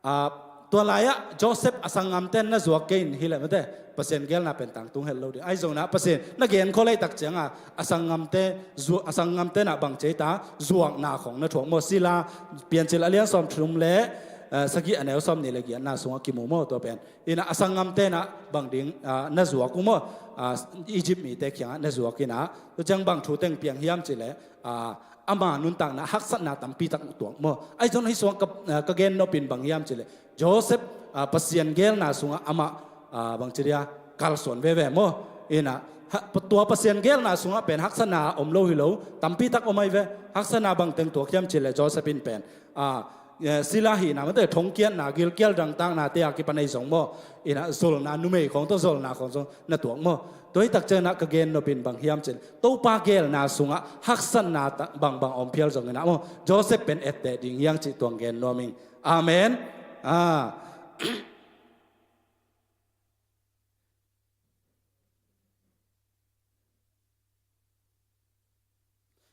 ah, tua lai-ah Joseph a sanggamte na zuak kei in hi leh mate, Pasian geelna pen tangtung het lo ding. Ahi zongin ah Pasian na gen khol ahih tak ciangah a sanggamte, zu-, a sanggamte in ah bang ci ei ta, zuakna khawng na thuak maw. Sila, Piancil a lian sawm thum le, eh, sagih, a neu sawmnih le giatna sungah kimu maw tua pen. In ah a sanggamte in ah bang ding, ah, na zuak uh maw. Ah, Egypt mite kiangah na zuak in ah, tua ciang bang thu teng piang hiam cih leh, ah, ama nuntakna haksatna tampi tak tuak maw. Ahi zongin hih sungah ka, ah, ka gen nop in bang hiam cih leh, Joseph, ah, Pasian geelna sungah amah, ah, bang ci dia, kalsuan veve maw. In ah, ha, tua Pasian geelna sungah pen haksatna om lo hi lo, tampi tak om ahi ve. Haksatna bang teng tuak hiam cih leh Joseph in pen, ah, eh, sila hihna, mate, thongkiatna, gilkial dangtaknate a kipan ei zong maw, inah zolna, numei khawng tawh zolna khawng zong na tuak maw. Tua hi tak cianginah ka gen nopin bang hiam cih leh, Topa gelna sungah haksatna ta-, bangbang a om phial zonginah maw, Joseph pen etteh ding hi hang cih tuang gen nuam ing. Amen. Ah.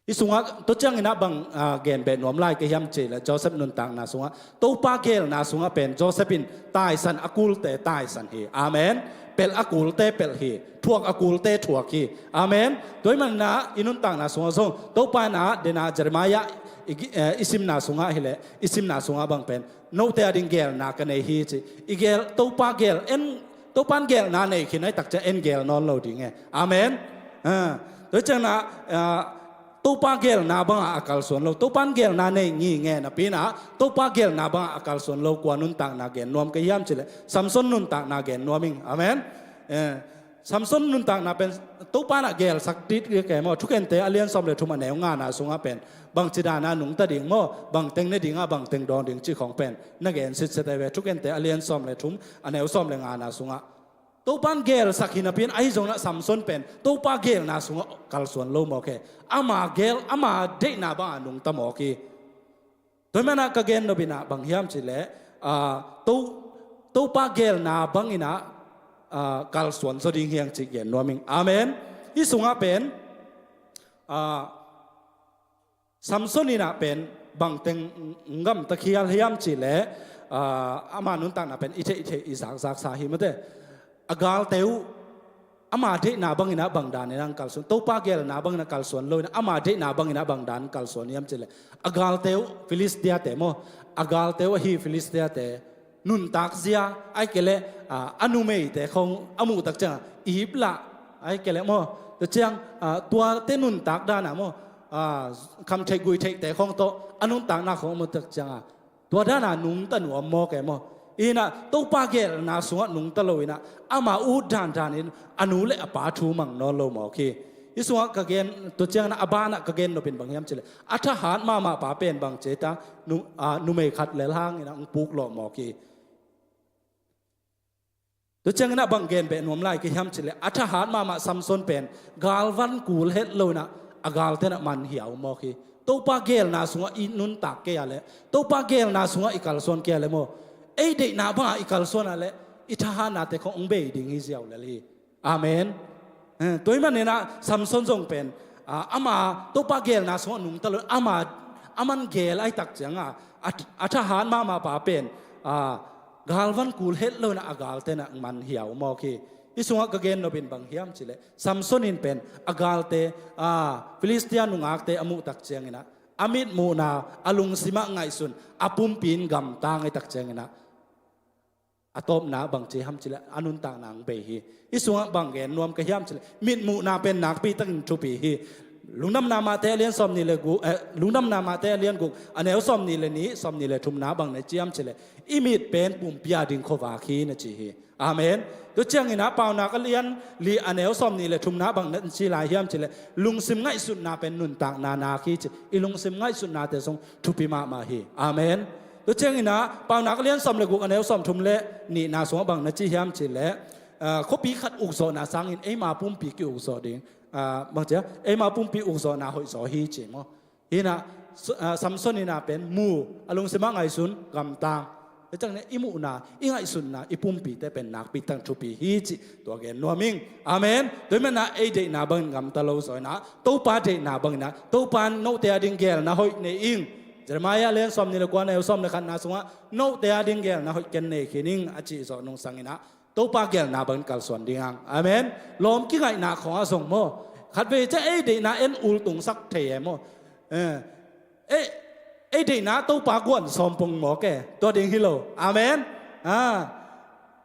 Hih sungah tua cianginah bang, ah, gen beh nuam lai ka hiam cih leh Joseph nuntakna sungah, Topa gelna sungah pen Joseph in taisan a kulte taisan hi. Amen. Pelh a kulte pelh hi. Thuak a kulte thuak hi. Amen. Tua ahih maninah i nuntakna sungah zong Topa inah dena Jeremiah i gi-, eh, i simna sungah hileh, i simna sungah bang pen note a ding gelna ka nei hi ci. I gel, Topa gel en, Topan gelna nei khin a hi tak ciang en gel nawn lo ding e. Amen. Ah, tua cianginah, ah, Topa gelna bangah a kalsuan lo, Topan gelna nei ngi nge napi inah, Topa gelna bangah a kalsuan lo kua nuntakna gen nuam ka hiam cih leh Samson nuntakna gen nuam ing. Amen. Eh, Samson nuntakna pen Topa inah gelsak dit ke maw, Thukente a lian sawm le thum a neu ngana sungah pen bangci dana nungta ding maw, bangteng ne dinga, bangteng dawng ding cih khawng pen na gen sitset ahi ve. Thukente a lian sawm le thum a neu sawm le ngana sungah Topan gelsak hi napi in, ahi zongin ah Samson pen Topa gelna sungah kalsuan lo mawk hi. Ama gel, ama deihna bangah nungta mawk hi. Tua ahih manin ah ka gen nop in ah bang hiam cih leh, ah, To, Topa gelna bangin ah, ah, kalsuan zaw ding hi hang cih gen nuam ing. Amen. Hih sungah pen, ah, Samson in ah pen bangteng gamta khial hiam cih leh, ah, ama nuntakna pen i theih i theih i zakzaksa hi mate. A galte uh ama deihna bangin ah bang danin ah kalsuan, Topa gelna bangin ah kalsuan lo in ah ama deihna bangin ah bang dan kalsuan hiam cih leh, a galte uh Filistia-te maw, a galte uh ahi Filistia-te nuntak zia, ahih kei leh, ah, a numeite khawng a muh tak ciang ip lah, ahih kei leh maw, tua ciang, ah, tuate nuntak dan ah maw, ah, kham theih gui theihte khawng tawh a nuntakna khawng a muh tak ciang ah tua dan ah nungta nuam mawk e maw. In ah Topa gelna sungah nungta lo in ah ama ut dandanin a nu le a pa thu mang nawn lo mawk hi. Hih sungah ka gen, tua ciangin ah a ban ah ka gen nop in bang hiam cih leh, a thahat mahmah pa pen bang ci ta, nu, ah, numei khat lel hangin ah hong puk lawh mawk hi. Tua ciangin ah bang gen beh nuam lai ka hiam cih leh, a thahat mahmah Samson pen galvan kul het lo in ah a galte in ah man hiau mawk hi. Topa gelna sungah i nuntak kei a leh, Topa gelna sungah i kalsuan kei a leh maw, ei deihna bangah i kalsuan a leh i thahatnate khawng hong bei ding hi ziau lel hi. Amen. Eh, tua ahih manin ah Samson zong pen, ah, ama Topa gelna sungah nungta lo, ama, aman gel ahih tak ciang ah, a, a thahat mahmah pa pen, ah, galvan kul het lo in ah a galte in ah man hiau mawk hi. Hih sungah ka gen nop in bang hiam cih leh, Samson in pen a galte, ah, Filistia nungakte a muh tak ciangin ah a mitmuhna, a lungsim ah ngaihsun, a pumpi in gamtang ahih tak ciangin ah a tawpna bang ci hiam cih leh a nuntakna hong bei hi. Hih sungah bang gen nuam ka hiam cih leh, mitmuhna pen nakpi takin thupi hi. Lungdamna Mate a lian sawmnih le guk, eh, Lungdamna Mate a lian guk a neu sawmnih le nih, sawmnih le thumna bang na ci hiam cih leh, i mit pen pumpi a ding khuavak hi na ci hi. Amen. Tua ciangin ah Paunak a lian li a neu sawmnih le thumna bang na ci lai hiam cih leh, lungsim ngaihsutna pen nuntakna nak hi ci. I lungsim ngaihsutnate zong thupi mahmah hi. Amen. Tua ciangin ah Paunak a lian sawm le guk a neu sawmthum le nihna sungah bang na ci hiam cih leh, ah, khuapi khat ukzawhna sangin eima pumpi ki-ukzawh ding, ah, bang ci a, eima pumpi ukzawhna hoihzaw hi ci maw. Hi in ah, S-, ah, Samson in ah pen mu, a lungsim ah ngaihsun, gamtang. Tua ciangin ah i muhna, i ngaihsutna, i pumpite pen nakpi takin thupi hi cih tua gen nuam ing. Amen. Tua ahih manin ah ei deihna bangin gamta lo zaw in ah Topa deihna bangin ah, Topa in note a ding gelna hoih nei ing. Jeremiah a lian sawmnih le kua a neu sawm le khatna sungah note a ding gelna hoih ken nei khin ing a cih zawh nungsang in ah Topa gelna bangin kalsuan ding hang. Amen. Lawm kingaihna khawngah zong maw, khatvei ciang ei deihna en ultungsak thei e maw. Eh, ei, ei deihna Topa guan sawm pong mawk e. Tua ding hi lo. Amen. Ah.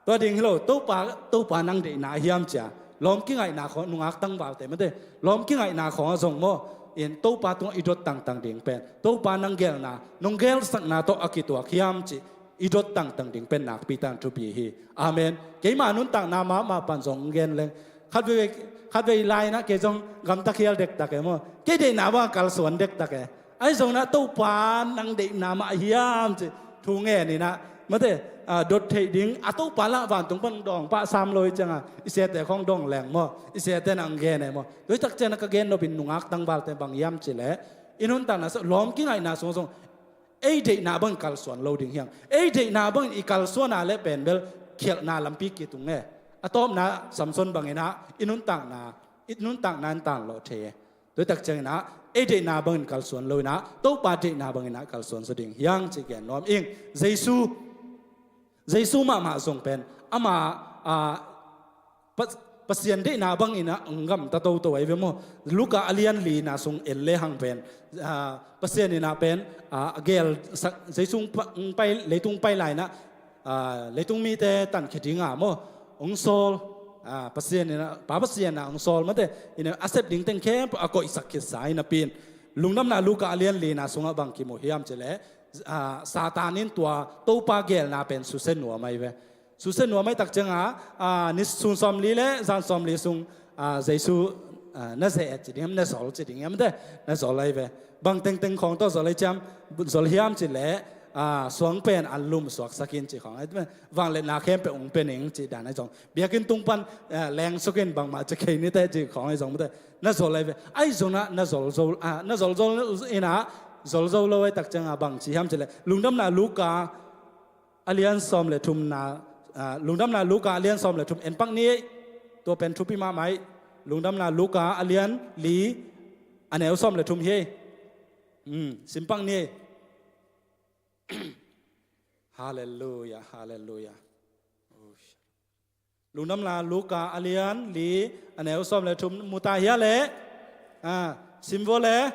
Tua ding hi lo. Topa, Topa nang deihna hiam cia, lawm kingaihna khawng, nungak tangvalte mate, lawm kingaihna khawngah zong maw, in Topa tungah i dot tangtang ding pen, Topa nang gelna, nong gelsakna tawh a kituak hiam cih i dot tangtang ding pen nakpi takin thupi hi. Amen. Keima nuntakna mahmah pan zong gen leng, khatvei, khatvei lai in ah kei zong gamta khial dektak e maw. Kei deihna bang kalsuan dektak e. Ahi zongin ah Topa nang deihna mah hiam ci thu ngen in ah, mate, ah, dot theih ding, a Topa lah vantung pan dawng pah sam lo hi ciangin ah, i siate khawng dawng leng maw, i siate nang gen e maw. Tua hi tak ciangin ah ka gen nopin nungak tangvalte bang hiam cih leh, i nuntakna sung lawm kingaihna sung zong ei deihna bangin kalsuan lo ding hi hang. Ei deihna bangin i kalsuan a leh pen bel khialhna lampi kitung e. A tawpna Samson bangin ah i nuntakna, i nuntakna in tanlawh thei e. Tua hi tak ciangin ah ei deihna bangin kalsuan lo in ah Topa deihna bangin ah kalsuan zaw ding hi hang ci gen nuam ing. Jesu, Jesu mahmah zong pen ama, ah, Pa-, Pasian deihna bangin ah hong gamta toto ahi ve maw. Luka a lian lina sung en lehang pen, ah, Pasian in ah pen, ah, a gel sak, Jesu hong pa-, hong pai, leitung pai lai in ah, ah, leitung mite tankhia ding a maw, hong sawl, ah, Pasian in ah, Pa Pasian in ah hong sawl, mate, in ah a sep ding teng khempeuh a koihsak khitsa hi napi in, Lungdamna Luka a lian lina sungah bang kimu hiam cih leh, ah, Satan in tua Topa gelna pen susia nuam ahi ve. Susia nuam ahih tak ciangin ah, ah, nisun sawmli le zan sawmli sung, ah, Jesu, ah, na ze-et ci ding hiam, na zol ci ding hiam, te, na zol ahi ve. Bang tengteng khawng tawh zol ahi ciam, zol hiam cih leh, ah, suang pen an lum suaksak in ci khawng ahi ve. Vangliatna khempeuh hong pia ning cih dan ahi zong, biakinn tung pan, ah, lengsuk in bangmah ci kei ni teh ci khawng ahi zong, te, na zol ahi ve. Ahi zongin ah na zol zo, ah, na zol zo in ah, zol zo lo ahih tak ciangin ah bang ci hiam cih leh, Lungdamna Luka a lian sawm le thumna, ah, Lungdamna Luka a lian sawm le thum en pak ni. Tua pen thupi mahmah hi. Lungdamna Luka a lian li, a neu sawm le thum hi. Hmm, sim pak ni. Halleluia, halleluia. Lungdamna Luka a lian li, a neu sawm le thum, mu ta hia leh, ah, sim vo leh.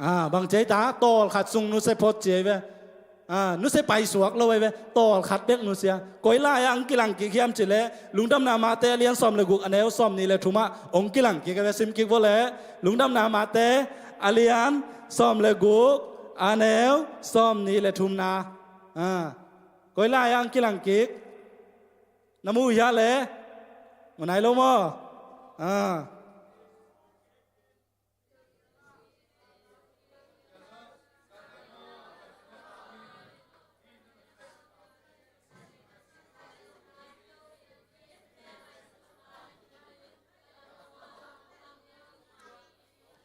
Ah, bang ci ei ta, tawlkhat sung nusia phot ci ei ve. Ah, nusia paisuak lo ei ve. Tawlkhat bek nusia. Koi lai-ah hong kilang kik hiam cih leh, Lungdamna Mate a lian sawm le guk, a neu sawmnih le thum ah hong kilang kik ei ve. Sim kik vo leh. Lungdamna Mate a lian sawm le guk, a neu sawmnih le thumna. Ah, koi lai-ah hong kilang kik. Na mu hia leh? Mu nai lo maw? Ah.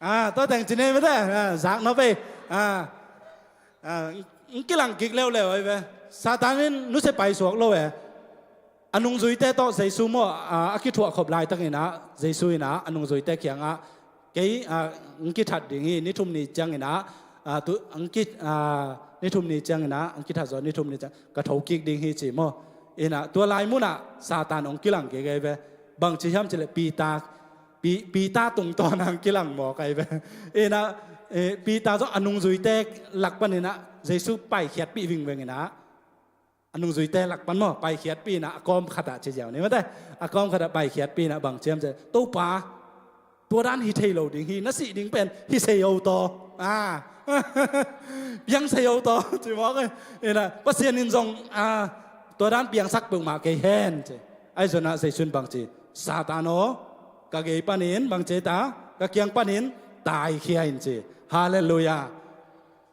Ah, tua teng ci ni mate, ah, zak nop ei. Ah, ah, hong kilang kik leuleu ei ve. Satan in nusia paisuak lo e. A nungzuite tawh Jesu maw, ah, a kithuah khop laitakin ah, Jesu in ah, a nungzuite kiangah, kei, ah, hong kithat ding hi, ni thum ni ciangin ah, ah, tu, hong ki, ah, ni thum ni ciangin ah, hong kithat zaw ni thum ni ciang, ka tho kik ding hi ci maw. In ah, tua lai munah Satan hong kilang kik ei ve. Bang ci hiam cih leh Peter, Pi-, Peter tungtawn ah hong kilang mawk ei ve. In ah, eh, Peter zong a nungzuite lak panin ah, Jesu paikhiatpih vingveng in ah, a nungzuite lak pan maw, paikhiatpih in ah, a kawm khatah ci ziau ni mate. A kawm khatah paikhiatpih in ah bang ci hiam cih leh, Topa, tua dan hi thei lo ding hi, na sih ding pen hi sei o taw. Ah. Piang sei o taw, ci mawk ei. In ah, Pasian in zong, ah, tua dan piangsak peuhmah kei hen ci. Ahi zongin ah Jesu in bang ci, Satan aw, ka gei panin, bang ci ei ta, ka kiang panin taikhia in ci. Halleluia.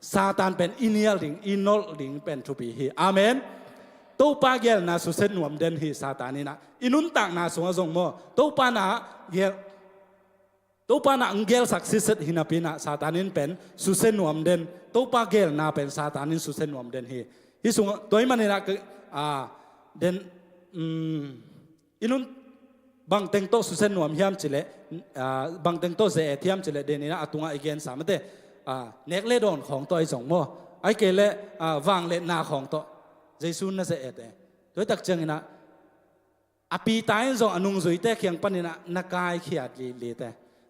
Satan pen i nial ding, i nolh ding pen thupi hi. Amen. Topa gelna susia nuam den hi Satan in ah. I nuntakna sungah zong maw, Topa na gel, Topa na hong gelsak sitset hi napi in ah Satan in pen susia nuam den. Topa gelna pen Satan in susia nuam den hi. Hih sungah, tua ahih manin ah, ah, den, um, i nun, bang teng tawh susia nuam hiam cih leh, ah, bang teng tawh ze-et hiam cih leh, den in ah a tungah i gensa mate, ah, nek le dawn khawng tawh ahi zong maw, ahih kei leh, ah, vangliatna khawng tawh Jesu na ze-et e. Tua hi tak ciangin ah, a Peter in zong a nungzuite kiang panin ah na kaikhiat lihlih te.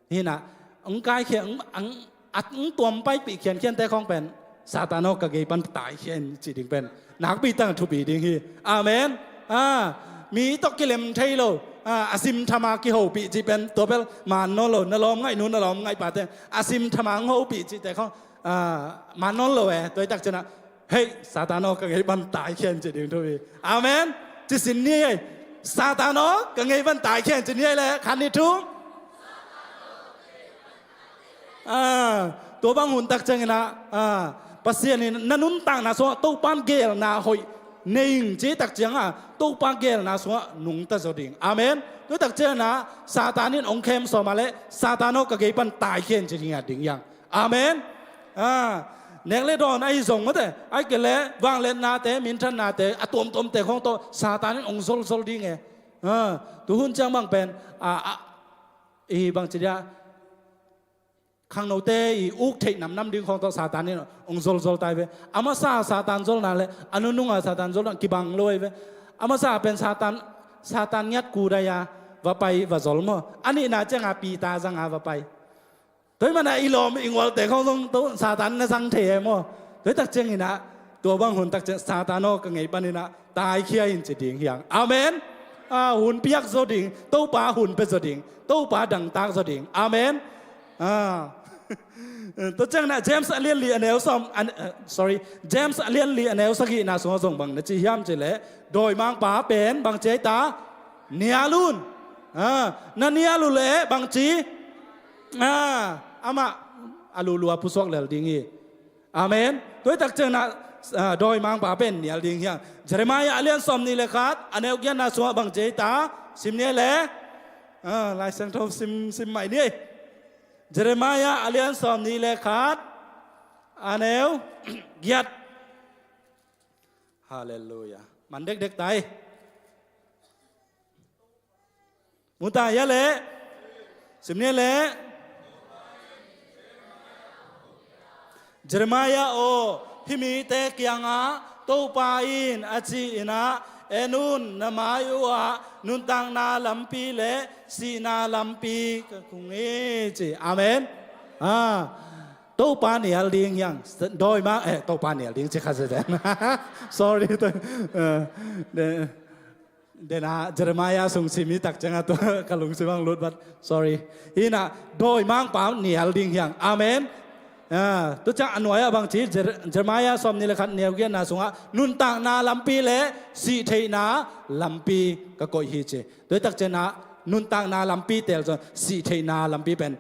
Hi in ah, hong kaikhia, hong, hong, a, hong tuam paipih khiankhiante khawng pen, Satan aw, ka gei pan taikhia in ci ding pen nakpi tak thupi ding hi. Amen. Ah, mi tawh kilem thei lo. Ah, a simtham a kihopih cih pen, tua bel man nawn lo, na lawm ngaihnu, na lawm ngaihpate a simtham a hong hopih cihte khawng, ah, man nawn lo e. Tua hi tak ciangin ah, hei, Satan aw, ka gei pan taikhia in ci ding thupi. Amen. Ci sin ni ei. Satan aw, ka ngei pan taikhia in ci ni ei le, khat nih thum. Ah, tua bang hun tak ciangin ah, ah, Pasian in na nuntakna sungah Topan geelna hoih nei ing ci tak ciangah, Topa geelna sungah nungta zaw ding. Amen. Tua tak ciangin ah Satan in ong khem sawm a le, Satan aw, ka ngei pan taikhia in ci ding a ding hiang. Amen. Ah, nek le dawn ahi zong mate, ahi kei le vangliatnate, minthannate, a tuamtuamte khong tawh Satan in ong zolzol ding e. Ah, tu hun ciang bang pen, ah, ah, i bang ci dia, khangnote i uk theih namnam ding khong tawh Satan in ong zolzol tai ve. A masa Satan zolna le a nunung a Satan zolna kibang lo ei ve. A masa pen Satan, Satan ngiat kudai a va pai va zol maw. A nihna ciang a Peter zang a va pai. Tua hi mana i lawm i ngualte khong zong Satan na zang thei e maw. Tua hi tak ciangin ah, tua bang hun tak ciang Satan aw, ka ngei panin ah taikhia in ci ding hiang. Amen. Ah, hun piak zaw ding, Topa hun pia zaw ding, Topa dangtak zaw ding. Amen. Ah. Tua ciangin ah James a lian li a neu sawm, an, eh, sorry, James a lian li a neu sagihna sungah zong bang na ci hiam ci le, dawimangpa pen bang ci ei ta, nial un. Ah, na nial uh le bang ci, ah, amah a lulua pusuak lel ding hi. Amen. Tua hi tak ciangin ah, ah, dawimangpa pen nial ding hiang. Jeremiah a lian sawm nih le khat a neu giatna sungah bang ci ei ta, sim ni ei le. Ah, Lai Siangtho sim, sim mai ni. Jeremiah a lian sawm nih le khat a neu giat. Halleluiah. Man dekdek tai. Mu ta hia le. Sim ni le. Jeremiah aw, hih mite kiangah Topa in a ci-in ah, en un, na mai uhah nuntakna lampi le sihna lampi ka kung hi ci. Amen. Ah, Topa nial ding hiang. Dawimang, eh, Topa nial ding ci kha zeten. Sorry. Eh, de- Dena Jeremiah sung sim hi tak ciangah tua ka lungsim ang lut bat. Sorry. Hina dawimangpa nial ding hiang. Amen. Ah, tua ciang a nuai ah bang ci, Jer-, Jeremiah sawm nih le khat neu giatna sungah nuntakna lampi le sihtheihna lampi ka koih hi ci. Tua hi tak ciangah nuntakna lampi tel zong sihtheihna lampi pen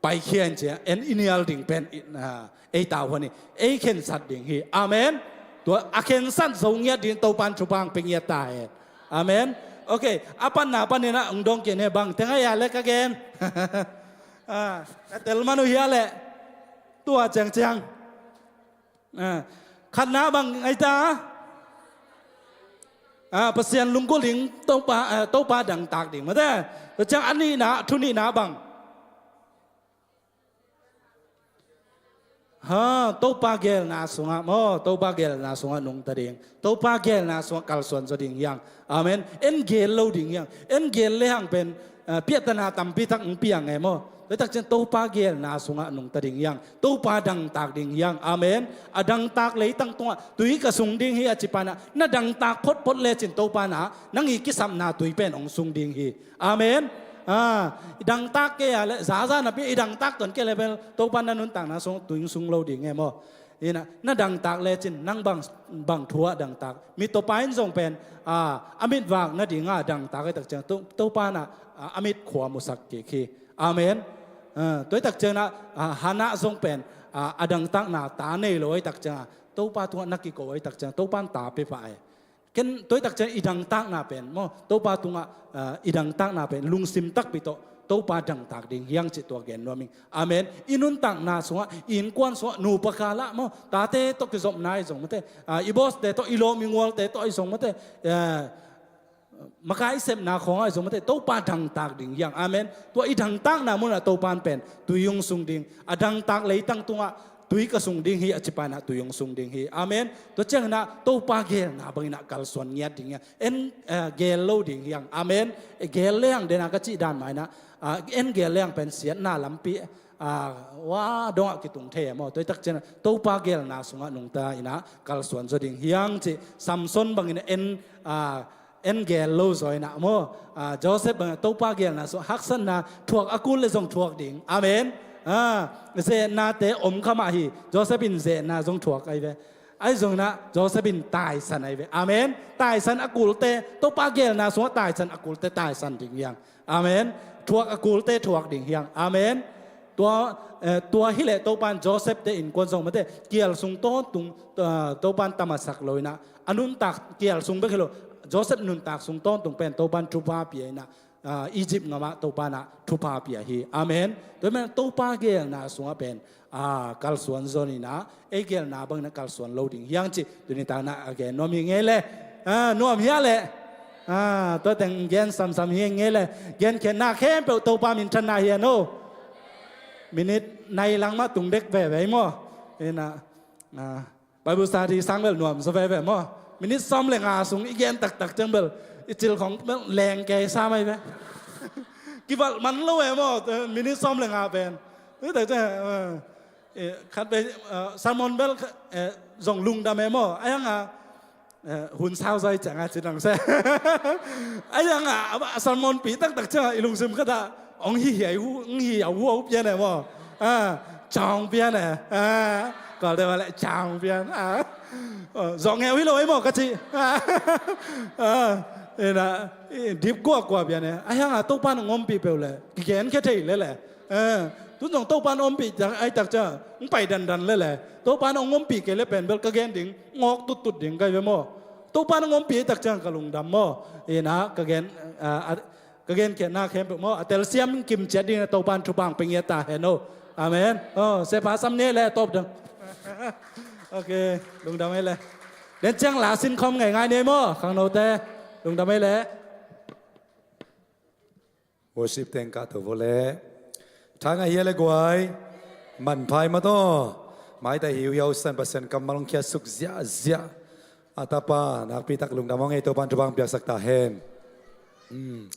paikhia in ci a, en i nial ding pen i, ah, ei tau huan hi, ei khensat ding hi. Amen. Tua a khensat zo ngiat ding Topan thupha ang pia ngiat ta hen. Amen. Ok, a panna panin ah ong dong kei ne bang teng a ya le ka gen. Ah, ka tel man uh hia le. Tua ciangciang. Ah, khatna bang ai ta. Ah, Pasian lunggulh ding Topa, ah, Topa dangtak ding. Mate, tua ciang a nihna, thu nihna bang. Ha, Topa geelna sungah maw, Topa geelna sungah nungta ding. Topa geelna sungah kalsuan zaw ding hiang. Amen. En geel lo ding hiang. En geel le hang pen, ah, piahtana tampi tak ong piang e maw. Tua hi tak ciang Topa geelna sungah nungta ding hiang. Topa dangtak ding hiang. Amen. A dangtak leitang tungah tui ka sung ding hi a ci pa in ah, na dangtak photphot lecin Topa in ah nang i kisapna tui pen ong sung ding hi. Amen. Ah, i dangtak kei a le, zaza napi i dangtak tuan kei le bel, Topa na nuntakna sung tui ong sung lo ding e maw. Ina, na dangtak lecin, nang bang, bang thu ah dangtak. Mittawpa in zong pen, ah, a mitvak nading a dangtak hi tak ciang, To-, Topa in ah, ah, a mitkhua musak kik hi. Amen. Ah, tua hi tak ciang ah, ah, Hannah zong pen, ah, a dangtakna ta nei lo hi tak ciang, ah, Topa tungah na kiko hi tak ciang, Topa in ta pia pah e. Ken tua hi tak ciang i dangtakna pen maw, Topa tungah, ah, i dangtakna pen lungsim takpi tawh Topa dangtak ding hiang cih tua gen nuam ing. Amen. I nuntakna sungah, i innkuan sungah, nupa khalah maw, tate tawh kizopna ahi zong mate, ah, i bawste tawh, i lawm i ngualte tawh ahi zong mate, ah, makai sepna khawng ahi zong mate, Topa dangtak ding hiang. Amen. Tua i dangtakna munah Topa in pen tui ong sung ding, a dangtak leitang tungah tui ka sung ding hi a ci pa in ah tui ong sung ding hi. Amen. Tua ciangin ah Topa geelna bangin ah kalsuan ngiat ding hiang. En, eh, geel lo ding hiang. Amen. Eh, geel le hang dena ka cih dan mah in ah, ah, en geel le hang pen siatna lampi, ah, wa dongah kitung thei e maw. Tua hi tak ciangin ah Topa geelna sungah nungta in ah kalsuan zaw ding hiang cih. Samson bangin en, ah, en geel lo zaw in ah maw. Ah, Joseph bangin Topa geelna sungah haksatna thuak a kul le zong thuak ding. Amen. Ah, zeetnate om kha mah hi. Joseph in zeetna zong thuak ahi ve. Ahi zongin ah Joseph in taisan ahi ve. Amen. Taisan a kulte, Topa geelna sungah taisan a kulte taisan ding hi hang. Amen. Thuak a kulte thuak ding hi hang. Amen. Tua, eh, tua hileh Topa in Joseph te innkuan zong mate kial sung tawntung, eh, Topa in tamasak lo in ah, a nuntak kial sung bek hi lo, Joseph nuntak sung tawntung pen Topa in thupha pia in ah, ah, Egypt gamah Topa in ah thupha pia hi. Amen. Tua ahih manin Topa geelna sungah pen, ah, kalsuan zon in ah, ei geelna bangin ah kalsuan lo ding hi hang cih tuni takin ah a gen nuam hi ing ei le. Ah, nuam hi a le. Ah, tua teng gen samsam hi ing ei le. Genkhiatna khempeuh Topa minthanna hi hen aw. Minit nai lang mah tung dek veve maw. In ah, ah, Bible study sang bel nuam zaw veve maw. Minit sawm le nga sung i gen taktak ciang bel i cil khong bel leng kei sa mai ve. Kivalh man lo e maw, eh, minit sawm le nga pen. Ni tak ciang, eh, eh, khat ve, eh, sermon bel, eh, zong lungdam e maw. Ahi hang a, eh, hun sau zai ciang a ci nang se. Ahi hang a, a sermon pi taktak ciang a i lungsim khat ah ong hi hiai hu, ong hi a hu a hu pian e maw. Ah, chong pian e. Ah, kawlte mah leh chong pian. Ah, oh, zawh ngeu hi lo ei maw ka ci. Ah, ah, in ah, i dip kuakua pian e. Ahi hang a Topa in ong ompih peuh leh kigen khia thei lel e. Eh, tun zong Topa in ompih ciang, ahi tak ciang ong pai dandan lel e. Topa in ong ompih kei leh pen bel ka gen ding ngawk tuttut ding ka hi ve maw. Topa in ong ompih ahi tak ciang ka lungdam maw. In ah, ka gen, ah, ah, ka genkhiatna khempeuh maw, a telsiam kim ciat dingin ah Topa in thupha ong pia ngiat ta hen aw. Amen. Oh, Sepa sam ni le tawp dang. Ok, lungdam ei le. Den ciang la sin khawm ngeingai ni maw, khangnote. Lungdam ei le. Worship teng kah to vo le. Thang a hia le guai. Manpha ei maw taw. Maitai hiuhiau san Pasian kammal ong khiatsuk ziahziah. A tapa nakpi tak lungdam ong ei, Topa in thupha ong piaksak ta hen. Hmm.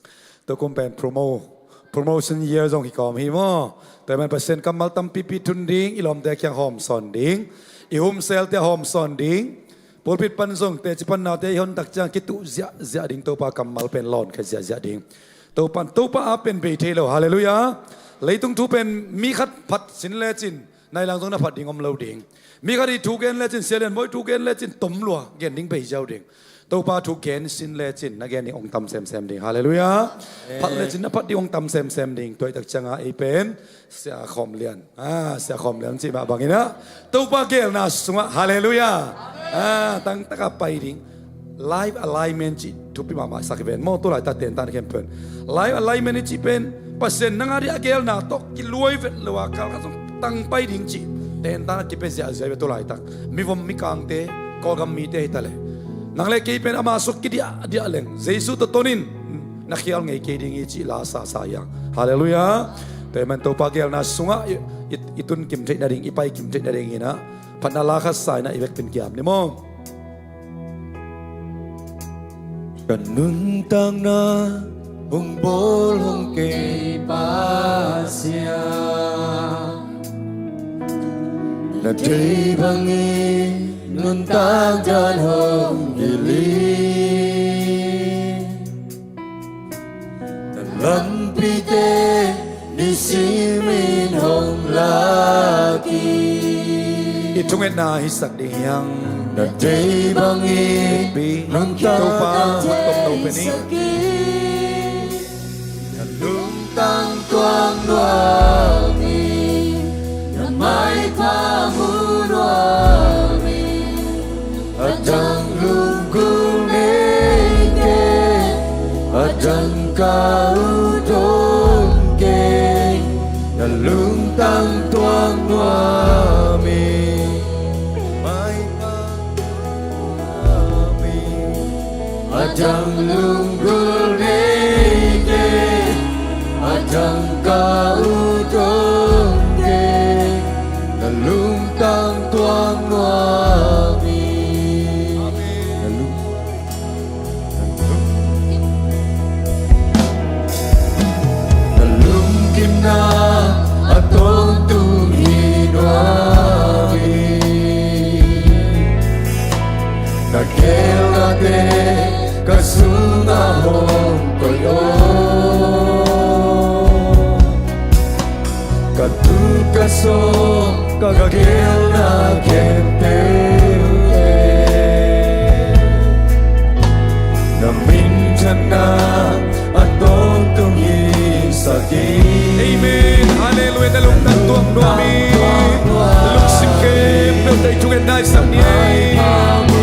Tukum pen promo, promotion year zong hi kawm hi maw. Tua ahih manin Pasian kammal tampipi thun ding, i lawmte kiang hawmsawn ding, i homselte hawmsawn ding. Pulpit pan zong teci pan naute i hon tak ciang kituh ziahziah ding, Topa kammal pen lawn kha ziahziah ding. Topa, Topa a pen bei thei lo. Halleluiah. Leitung thu pen mi khat phat sin lecin nai lang zong na phat ding om lo ding. Mi khat i thu gen lecin, Sia Lian Bawi thu gen lecin tom lua, gen ding bei ziau ding. Topa thu gen sin lecin na gen ding ong tam semsem ding. Halleluiah. Amen. Phat lecin na phat ding ong tam semsem ding. Tua ahih tak ciang a ei pen Sia Khawm Lian. Ah, Sia Khawm Lian cih mah bangin ah Topa geelna sungah. Halleluiah. Ah, tangtak a pai ding. Life alignment cih thupi mahmah sak hi ven maw, tu laitak tentan khempeuh in. Life alignment i cih pen Pasian nang a ding a geelna tawh kiluai vet lo a, kal khat zong tang pai ding cih tentan a kipia ziahziah hi ve tu laitak. Mivom mikangte, Kawlgam mite hi ta leh, nang le kei pen ama suk kidiahdiah leng Jesu tawh ton in, na khial ngei kei ding hi cih la sasa hi hang. Halleluiah. Tua ahih manin Topa geelna sungah i, i, i tun kim theih nading, i pai kim theih nading in ah phatna la khat sa in ah i vekpi in kiam ni maw. Ka nuntakna hong bawl hong kei Pasian, na deih bangin nuntak dan hong hilh hi. Na lampite nisimin hong lak hi. I thungetna hisak ding hi hang. Na deih bangin nuntak dan hong hilh hi. Na lungtang tuak nuam hi. Na maipha mu nuam hi. A dang lunggulh nei kei, a dang ka ut om kei, na lungtang tuak nuam hi. Maipha nuam hi. A dang lunggulh nei kei, a dang ka ut om kei, na lungtang tuak nuam hi. Na lung, na lungkimna a tawntung hi nuam hi. Ka geelnate ka sungah hong koih aw. Ka tut ka sawm ka geelna khempeuh Dei thungen nai sang ni ei.